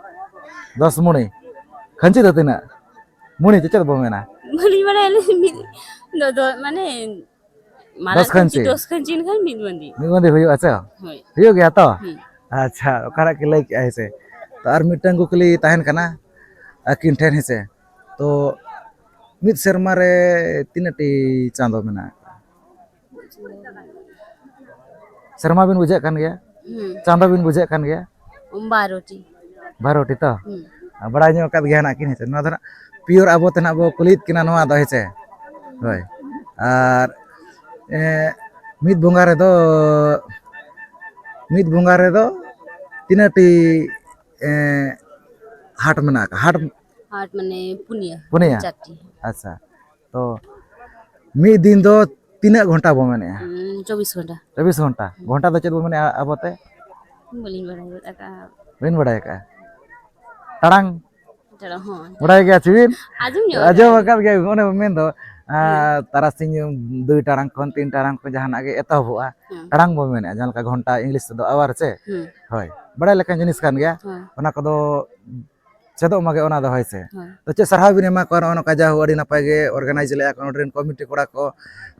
ᱫᱚᱥ ᱢᱩᱲᱤ᱾ ᱠᱷᱟᱹᱧᱪᱤ ᱫᱚ ᱛᱤᱱᱟᱹᱜ? ᱢᱩᱲᱤ ᱪᱮᱫ ᱵᱚ ᱢᱮᱱᱟ? ᱵᱟᱹᱞᱤᱧ ᱵᱟᱲᱟᱭᱟ ᱟᱹᱞᱤᱧ, ᱢᱤᱫ ᱫᱚ, ᱫᱚ, ᱢᱟᱱᱮ ᱢᱟᱨᱟᱜ ᱫᱚᱥ ᱠᱷᱟᱹᱧᱪᱤ ᱠᱷᱟᱹᱧᱪᱤ᱾ ᱫᱚᱥ ᱠᱷᱟᱹᱧᱪᱤ ᱮᱱᱠᱷᱟᱱ ᱢᱤᱫ ᱵᱟᱸᱫᱤ᱾ ᱢᱤᱫ ᱵᱟᱸᱫᱤ ᱦᱩᱭᱩᱜᱼᱟ ᱪᱮ? ᱦᱳᱭ᱾ ᱦᱩᱭᱩᱜ ᱜᱮᱭᱟ ᱛᱚ? ᱦᱩᱸ᱾ ᱟᱪᱪᱷᱟ, ᱚᱠᱟᱴᱟᱜ ᱠᱤᱱ ᱞᱟᱹᱭ ᱠᱮᱜᱼᱟ ᱦᱮᱸ ᱥᱮ? ᱛᱚ ᱟᱨ ᱢᱤᱫᱴᱟᱝ ᱠᱩᱠᱞᱤ ᱛᱟᱦᱮᱱ ᱠᱟᱱᱟ ᱟᱹᱠᱤᱱ ᱴᱷᱮᱱ ᱦᱮᱸ ᱥᱮ? ᱛᱚ ᱢᱤᱫ ᱥᱮᱨᱢᱟ ᱨᱮ ᱛᱤᱱᱟᱹᱜ ᱴᱤ ᱪᱟᱸᱫᱚ ᱢᱮᱱᱟᱜᱼᱟ? ᱥᱮᱨᱢᱟ ᱵᱤᱱ ᱵᱩᱡᱷᱟᱹᱜ ᱠᱟᱱ ᱜᱮᱭᱟ? ᱦᱩᱸ᱾ ᱪᱟᱸᱫᱚ ᱵᱤᱱ ᱵᱩᱡᱷᱟᱹᱜ ᱠᱟᱱ ᱜᱮᱭᱟ? ᱵᱟᱨᱚ ᱴᱤ᱾ ᱵᱟᱨᱚ ᱴᱤ ᱛᱚ? ᱦᱩᱸ᱾ ᱵᱟᱲᱟᱭ ᱧᱚᱜ ᱟᱠᱟᱫ ᱜᱮᱭᱟ ᱱᱟᱜ ᱠᱤᱱ ᱦᱮᱸ ᱥᱮ? ᱱᱚᱣᱟ ᱫᱚ ᱱᱟᱜ pure ᱟᱵᱚ ᱛᱮ ᱱᱟᱜ ᱵᱚ ᱠᱩᱞᱤᱭᱮᱫ ᱠᱤᱱᱟ ᱱᱚᱣᱟ ᱫᱚ ᱦᱮᱸ ᱥᱮ? ᱦᱳᱭ᱾ ᱟᱨ, ᱮ, ᱢᱤᱫ ᱵᱚᱸᱜᱟ ᱨᱮᱫᱚ, ᱢᱤᱫ ᱵᱚᱸᱜᱟ ᱨᱮᱫᱚ ᱛᱤᱱᱟᱹᱜ ᱴᱤ, ᱮ, ᱦᱟᱴ ᱢᱮᱱᱟᱜ ᱟᱠᱟᱫ? ᱦᱟᱴ ᱦᱟᱴ ᱢᱟᱱᱮ ᱯᱩᱱᱭᱟᱹ᱾ ᱯᱩᱱᱭᱟᱹ? ᱪᱟᱨᱴᱤ᱾ ᱟᱪᱪᱷᱟ᱾ ᱛᱚ ᱢᱤᱫ ᱫᱤᱱ ᱫᱚ ᱛᱤᱱᱟᱹᱜ ᱜᱷᱚᱱᱴᱟ ᱵᱚ ᱢᱮᱱᱮᱜᱼᱟ? ᱩᱸ, ᱪᱚᱵᱵᱤᱥ ᱜᱷᱚᱱᱴᱟ᱾ ᱪᱚᱵᱵᱤᱥ ᱜᱷᱚᱱᱴᱟ᱾ ᱦᱩᱸ᱾ ᱜᱷᱚᱱᱴᱟ ᱫᱚ ᱪᱮᱫ ᱵᱚ ᱢᱮᱱᱮᱜᱼᱟ ᱟᱵᱚᱛᱮ? ᱵᱟᱹᱞᱤᱧ ᱵᱟᱲᱟᱭ ᱜᱚᱫ ᱟᱠᱟᱜᱼᱟ᱾ ᱵᱟᱹᱧ ᱵᱟᱲᱟᱭ ᱟᱠᱟᱜᱼᱟ᱾ ᱴᱟᱲᱟᱝ? ᱴᱟᱲᱟᱝ ᱦᱚᱸ᱾ ᱵᱟᱲᱟᱭ ᱜᱮᱭᱟ ᱪᱮ ᱵᱤᱱ? ᱟᱸᱡᱚᱢ ᱧᱚᱜ ᱟᱸᱡᱚᱢ ᱟᱠᱟᱫ ᱟᱠᱟᱫ ᱜᱮᱭᱟ ᱵᱤᱱ, ᱚᱱᱮ ᱵᱚ ᱢᱮᱱ ᱫᱚ, ᱟᱸ, ᱦᱩᱸ᱾ ᱛᱟᱨᱟᱥᱤᱧ ᱫᱩᱭ ᱴᱟᱲᱟᱝ ᱠᱷᱚᱱ ᱛᱤᱱ ᱴᱟᱲᱟᱝ ᱠᱚ ᱡᱟᱦᱟᱱᱟᱜ ᱜᱮ ᱮᱛᱚᱦᱚᱵᱚᱜᱼᱟ᱾ ᱦᱩᱸ᱾ ᱴᱟᱲᱟᱝ ᱵᱚ ᱢᱮᱱᱮᱜᱼᱟ, ᱡᱟᱦᱟᱸ ᱞᱮᱠᱟ ᱜᱷᱚᱱᱴᱟ English ᱛᱮᱫᱚ hour ᱪᱮ? ᱦᱩᱸ᱾ ᱦᱳᱭ᱾ ᱵᱟᱲᱟᱭ ᱞᱮᱠᱟᱱ ᱡᱤᱱᱤᱥ ᱠᱟᱱ ᱜᱮᱭᱟ᱾ ᱦᱳᱭ᱾ ᱚᱱᱟ ᱠᱚᱫᱚ ᱪᱮᱫᱚᱜ ᱢᱟᱜᱮ, ᱚᱱᱟ ᱫᱚ ᱦᱳᱭ ᱥᱮ᱾ ᱦᱳᱭ᱾ ᱛᱚ ᱪᱮᱫ ᱥᱟᱨᱦᱟᱣ ᱵᱤᱱ ᱮᱢᱟ ᱠᱚᱣᱟ ᱱᱚᱜᱼᱚ ᱱᱚᱝᱠᱟ ᱡᱟ ᱦᱳ ᱟᱹᱰᱤ ᱱᱟᱯᱟᱭ ᱜᱮ organize ᱞᱮᱜᱼᱟ ᱠᱚ ᱱᱚᱰᱮ ᱨᱮᱱ ᱠᱚᱢᱤᱴᱤ ᱠᱚᱲᱟ ᱠᱚ,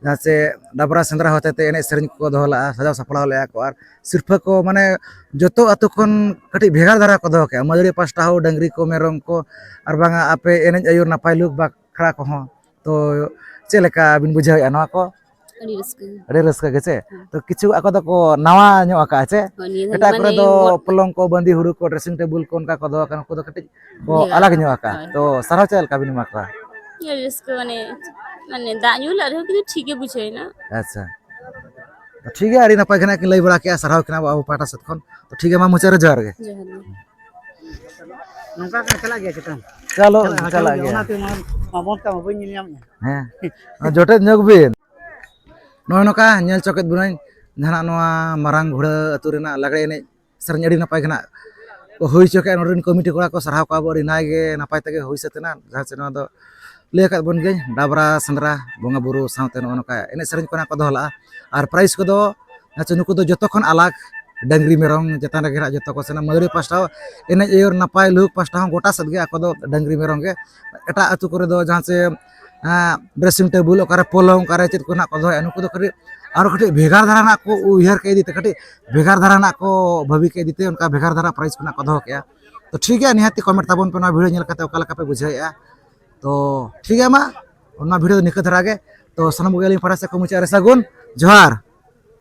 ᱡᱟᱦᱟᱸ ᱪᱮ ᱰᱟᱵᱨᱟ ᱥᱮᱸᱫᱽᱨᱟ ᱦᱚᱛᱮ ᱛᱮ ᱮᱱᱮᱡ ᱥᱮᱨᱮᱧ ᱠᱚ ᱫᱚᱦᱚ ᱞᱮᱜᱼᱟ, ᱥᱟᱡᱟᱣ ᱥᱟᱯᱲᱟᱣ ᱞᱮᱜᱼᱟ ᱠᱚ, ᱟᱨ ᱥᱤᱨᱯᱷᱟᱹ ᱠᱚ ᱢᱟᱱᱮ ᱡᱚᱛᱚ ᱟᱛᱳ ᱠᱷᱚᱱ ᱠᱟᱹᱴᱤᱡ ᱵᱷᱮᱜᱟᱨ ᱫᱷᱟᱨᱟ ᱠᱚ ᱫᱚᱦᱚ ᱠᱮᱜᱼᱟ᱾ ᱢᱟᱹᱫᱟᱹᱲᱤᱭᱟᱹ ᱯᱟᱥᱴᱟ ᱦᱚᱸ ᱰᱟᱹᱝᱨᱤ ᱠᱚ, ᱢᱮᱨᱚᱢ ᱠᱚ, ᱟᱨ ᱵᱟᱝᱟ ᱟᱯᱮ ᱮᱱᱮᱡ ᱟᱹᱭᱩᱨ ᱱᱟᱯᱟᱭ ᱞᱩᱠ ᱵᱟᱠᱷᱨᱟ ᱠᱚᱦᱚᱸ᱾ ᱛᱚ ᱪᱮᱫ ᱞᱮᱠᱟ ᱵᱤᱱ ᱵᱩᱡᱷᱟᱹᱣᱮᱫᱼᱟ ᱱᱚᱣᱟ ᱠᱚ? ᱟᱹᱰᱤ ᱨᱟᱹᱥᱠᱟᱹ᱾ ᱟᱹᱰᱤ ᱨᱟᱹᱥᱠᱟᱹ ᱜᱮ ᱪᱮ? ᱦᱮᱸ᱾ ᱛᱚ ᱠᱤᱪᱷᱩ ᱟᱠᱚ ᱫᱚᱠᱚ ᱱᱟᱣᱟ ᱧᱚᱜ ᱟᱠᱟᱫᱼᱟ ᱪᱮ? ᱦᱳᱭ, ᱱᱤᱭᱟᱹ ᱫᱷᱟᱣ ᱮᱴᱟᱜ ᱠᱚᱨᱮ ᱢᱟᱱᱮ ᱫᱚ ᱜᱚ- ᱯᱚᱞᱚᱝ ᱠᱚ, ᱵᱟᱸᱫᱤ ᱦᱩᱲᱩ ᱠᱚ, dressing table ᱠᱚ ᱚᱱᱠᱟ ᱠᱚ ᱫᱚᱦᱚ ᱠᱟᱜᱼᱟ, ᱱᱩᱠᱩ ᱫᱚ ᱠᱟᱹᱴᱤᱡ ᱠᱚ ᱵᱷᱮᱜᱟᱨ ᱟᱞᱟᱜᱽ ᱧᱚᱜ ᱟᱠᱟᱫᱼᱟ᱾ ᱦᱳᱭ᱾ ᱛᱚ ᱥᱟᱨᱦᱟᱣ ᱪᱮᱫ ᱞᱮᱠᱟ ᱵᱤᱱ ᱮᱢᱟ ᱠᱚᱣᱟ? ᱟᱹᱰᱤ ᱨᱟᱹᱥᱠᱟᱹ, ᱢᱟᱱᱮ, ᱢᱟᱱᱮ ᱫᱟᱜ ᱧᱩ ᱞᱟᱜ ᱨᱮᱦᱚᱸ ᱠᱤᱱᱛᱩ ᱴᱷᱤᱠ ᱜᱮ ᱵᱩᱡᱷᱟᱹᱣᱮᱱᱟ᱾ ᱟᱪᱪᱷᱟ, ᱴᱷᱤᱠ ᱜᱮᱭᱟ, ᱟᱹᱰᱤ ᱱᱟᱯᱟᱭ ᱜᱮ ᱱᱟᱜ ᱠᱤᱱ ᱞᱟᱹᱭ ᱵᱟᱲᱟ ᱠᱮᱜᱼᱟ, ᱥᱟᱨᱦᱟᱣ ᱠᱤᱱᱟ ᱟᱵᱚ ᱯᱟᱦᱴᱟ ᱥᱮᱫ ᱠᱷᱚᱱ᱾ ᱛᱚ ᱴᱷᱤᱠ ᱜᱮᱭᱟ, ᱢᱟ ᱢᱩᱪᱟᱹᱫ ᱨᱮ ᱡᱚᱦᱟᱨ ᱜᱮ᱾ ᱡᱚᱦᱟᱨ ᱜᱮ᱾ ᱱᱚᱝᱠᱟ ᱠᱚ ᱪᱟᱞᱟᱜ ᱜᱮᱭᱟ ᱪᱮᱛᱟᱱ? ᱪᱟᱞᱟᱜ, ᱪᱟᱞᱟᱜ ᱜᱮᱭᱟ᱾ ᱚᱱᱟᱛᱮ ᱢᱟ ᱵᱟᱵᱚᱱ ᱠᱟᱜ ᱵᱟᱹᱧ ᱧᱮᱞ ᱧᱟᱢᱮᱫᱼᱟ᱾ ᱦᱮᱸ, ᱡᱚᱴᱮᱫ ᱧᱚᱜ ᱵᱤᱱ᱾ ᱱᱚᱜᱼᱚᱭ ᱱᱚᱝᱠᱟ ᱧᱮᱞ ᱪᱚ ᱠᱮᱫ ᱵᱚᱱᱟᱹᱧ ᱡᱟᱦᱟᱱᱟᱜ ᱱᱚᱣᱟ ᱢᱟᱨᱟᱝ ᱜᱷᱩᱲᱟᱹ ᱟᱹᱛᱩ ᱨᱮᱱᱟᱜ ᱞᱟᱜᱽᱲᱮ ᱮᱱᱮᱡ ᱥᱮᱨᱮᱧ ᱟᱹᱰᱤ ᱱᱟᱯᱟᱭ ᱜᱮ ᱱᱟᱜ ᱠᱚ ᱦᱩᱭ ᱦᱚᱪᱚ ᱠᱮᱜᱼᱟ᱾ ᱱᱚᱰᱮ ᱨᱮᱱ ᱠᱚᱢᱤᱴᱤ ᱠᱚᱲᱟ ᱠᱚ ᱥᱟᱨᱦᱟᱣ ᱠᱚᱣᱟ ᱵᱚ, ᱟᱹᱰᱤ ᱱᱟᱭ ᱜᱮ ᱱᱟᱯᱟᱭ ᱛᱮᱜᱮ ᱦᱩᱭ ᱥᱟᱹᱛ ᱮᱱᱟ᱾ ᱡᱟᱦᱟᱸ ᱪᱮ ᱱᱚᱣᱟ ᱫᱚ ᱞᱟᱹᱭ ᱟᱠᱟᱫ ᱵᱚᱱ ᱜᱮ ᱰᱟᱵᱨᱟ ᱥᱮᱸᱫᱽᱨᱟ ᱵᱚᱸᱜᱟ ᱵᱩᱨᱩ ᱥᱟᱶᱛᱮ ᱱᱚᱜᱼᱚ ᱱᱚᱝᱠᱟ ᱮᱱᱮᱡ ᱥᱮᱨᱮᱧ ᱠᱚ ᱱᱟᱜ ᱠᱚ ᱫᱚᱦᱚ ᱞᱟᱜᱼᱟ᱾ ᱟᱨ prize ᱠᱚᱫᱚ ᱟᱪᱪᱷᱟ, ᱱᱩᱠᱩ ᱫᱚ ᱡᱚᱛᱚ ᱠᱷᱚᱱ ᱟᱞᱟᱜᱽ ᱰᱟᱹᱝᱨᱤ ᱢᱮᱨᱚᱢ ᱪᱮᱛᱟᱱ ᱨᱮᱜᱮ ᱱᱟᱜ ᱡᱚᱛᱚ ᱠᱚ ᱥᱮᱱᱟ᱾ ᱢᱟᱹᱫᱟᱹᱲᱤ ᱯᱟᱥᱴᱟ ᱦᱚᱸ ᱮᱱᱮᱡ ᱟᱹᱭᱩᱨ ᱱᱟᱯᱟᱭ ᱞᱩᱦᱩᱠ ᱯᱟᱥᱴᱟ ᱦᱚᱸ ᱜᱚᱴᱟ ᱥᱮᱫ ᱜᱮ ᱟᱠᱚ ᱫᱚ ᱰᱟᱹᱝᱨᱤ ᱢᱮᱨᱚᱢ ᱜᱮ᱾ ᱮᱴᱟᱜ ᱟᱹᱛᱩ ᱠᱚᱨᱮ ᱫᱚ ᱡᱟᱦᱟᱸ ᱪᱮ, ᱮᱸ, dressing table, ᱚᱠᱟᱨᱮ ᱯᱚᱞᱚᱝ, ᱚᱠᱟᱨᱮ ᱪᱮᱫ ᱠᱚ ᱱᱟᱜ ᱠᱚ ᱫᱚᱦᱚᱭᱟ, ᱱᱩᱠᱩ ᱫᱚ ᱠᱟᱹᱴᱤᱡ ᱟᱨᱚ ᱠᱟᱹᱴᱤᱡ ᱵᱷᱮᱜᱟᱨ ᱫᱷᱟᱨᱟ ᱱᱟᱜ ᱠᱚ ᱩᱭᱦᱟᱹᱨ ᱠᱮᱫ ᱤᱫᱤ ᱛᱮ, ᱠᱟᱹᱴᱤᱡ ᱵᱷᱮᱜᱟᱨ ᱫᱷᱟᱨᱟ ᱱᱟᱜ ᱠᱚ ᱵᱷᱟᱹᱵᱤ ᱠᱮᱫ ᱤᱫᱤ ᱛᱮ ᱚᱱᱠᱟ ᱵᱷᱮᱜᱟᱨ ᱫᱷᱟᱨᱟ prize ᱠᱚ ᱱᱟᱜ ᱠᱚ ᱫᱚᱦᱚ ᱠᱮᱜᱼᱟ᱾ ᱛᱚ ᱴᱷᱤᱠ ᱜᱮᱭᱟ, ᱱᱤᱦᱟᱹᱛᱤ comment ᱛᱟᱵᱚᱱ ᱯᱮ ᱱᱚᱣᱟ video ᱧᱮᱞ ᱠᱟᱛᱮ ᱚᱠᱟ ᱞᱮᱠᱟ ᱯᱮ ᱵᱩᱡᱷᱟᱹᱣᱮᱫᱼᱟ᱾ ᱛᱚ ᱴᱷᱤᱠ ᱜᱮᱭᱟ, ᱢᱟ ᱚᱱᱟ video ᱫᱚ ᱱᱤᱝᱠᱟᱹ ᱫᱷᱟᱨᱟ ᱜᱮ᱾ ᱛᱚ ᱥᱟᱱᱟᱢ ᱠᱚᱜᱮ ᱟᱹᱞᱤᱧ ᱯᱟᱦᱴᱟ ᱥᱮᱫ ᱠᱷᱚᱱ ᱢᱩᱪᱟᱹᱫ ᱨᱮ ᱥᱟᱹᱜᱩᱱ ᱡᱚᱦᱟᱨ᱾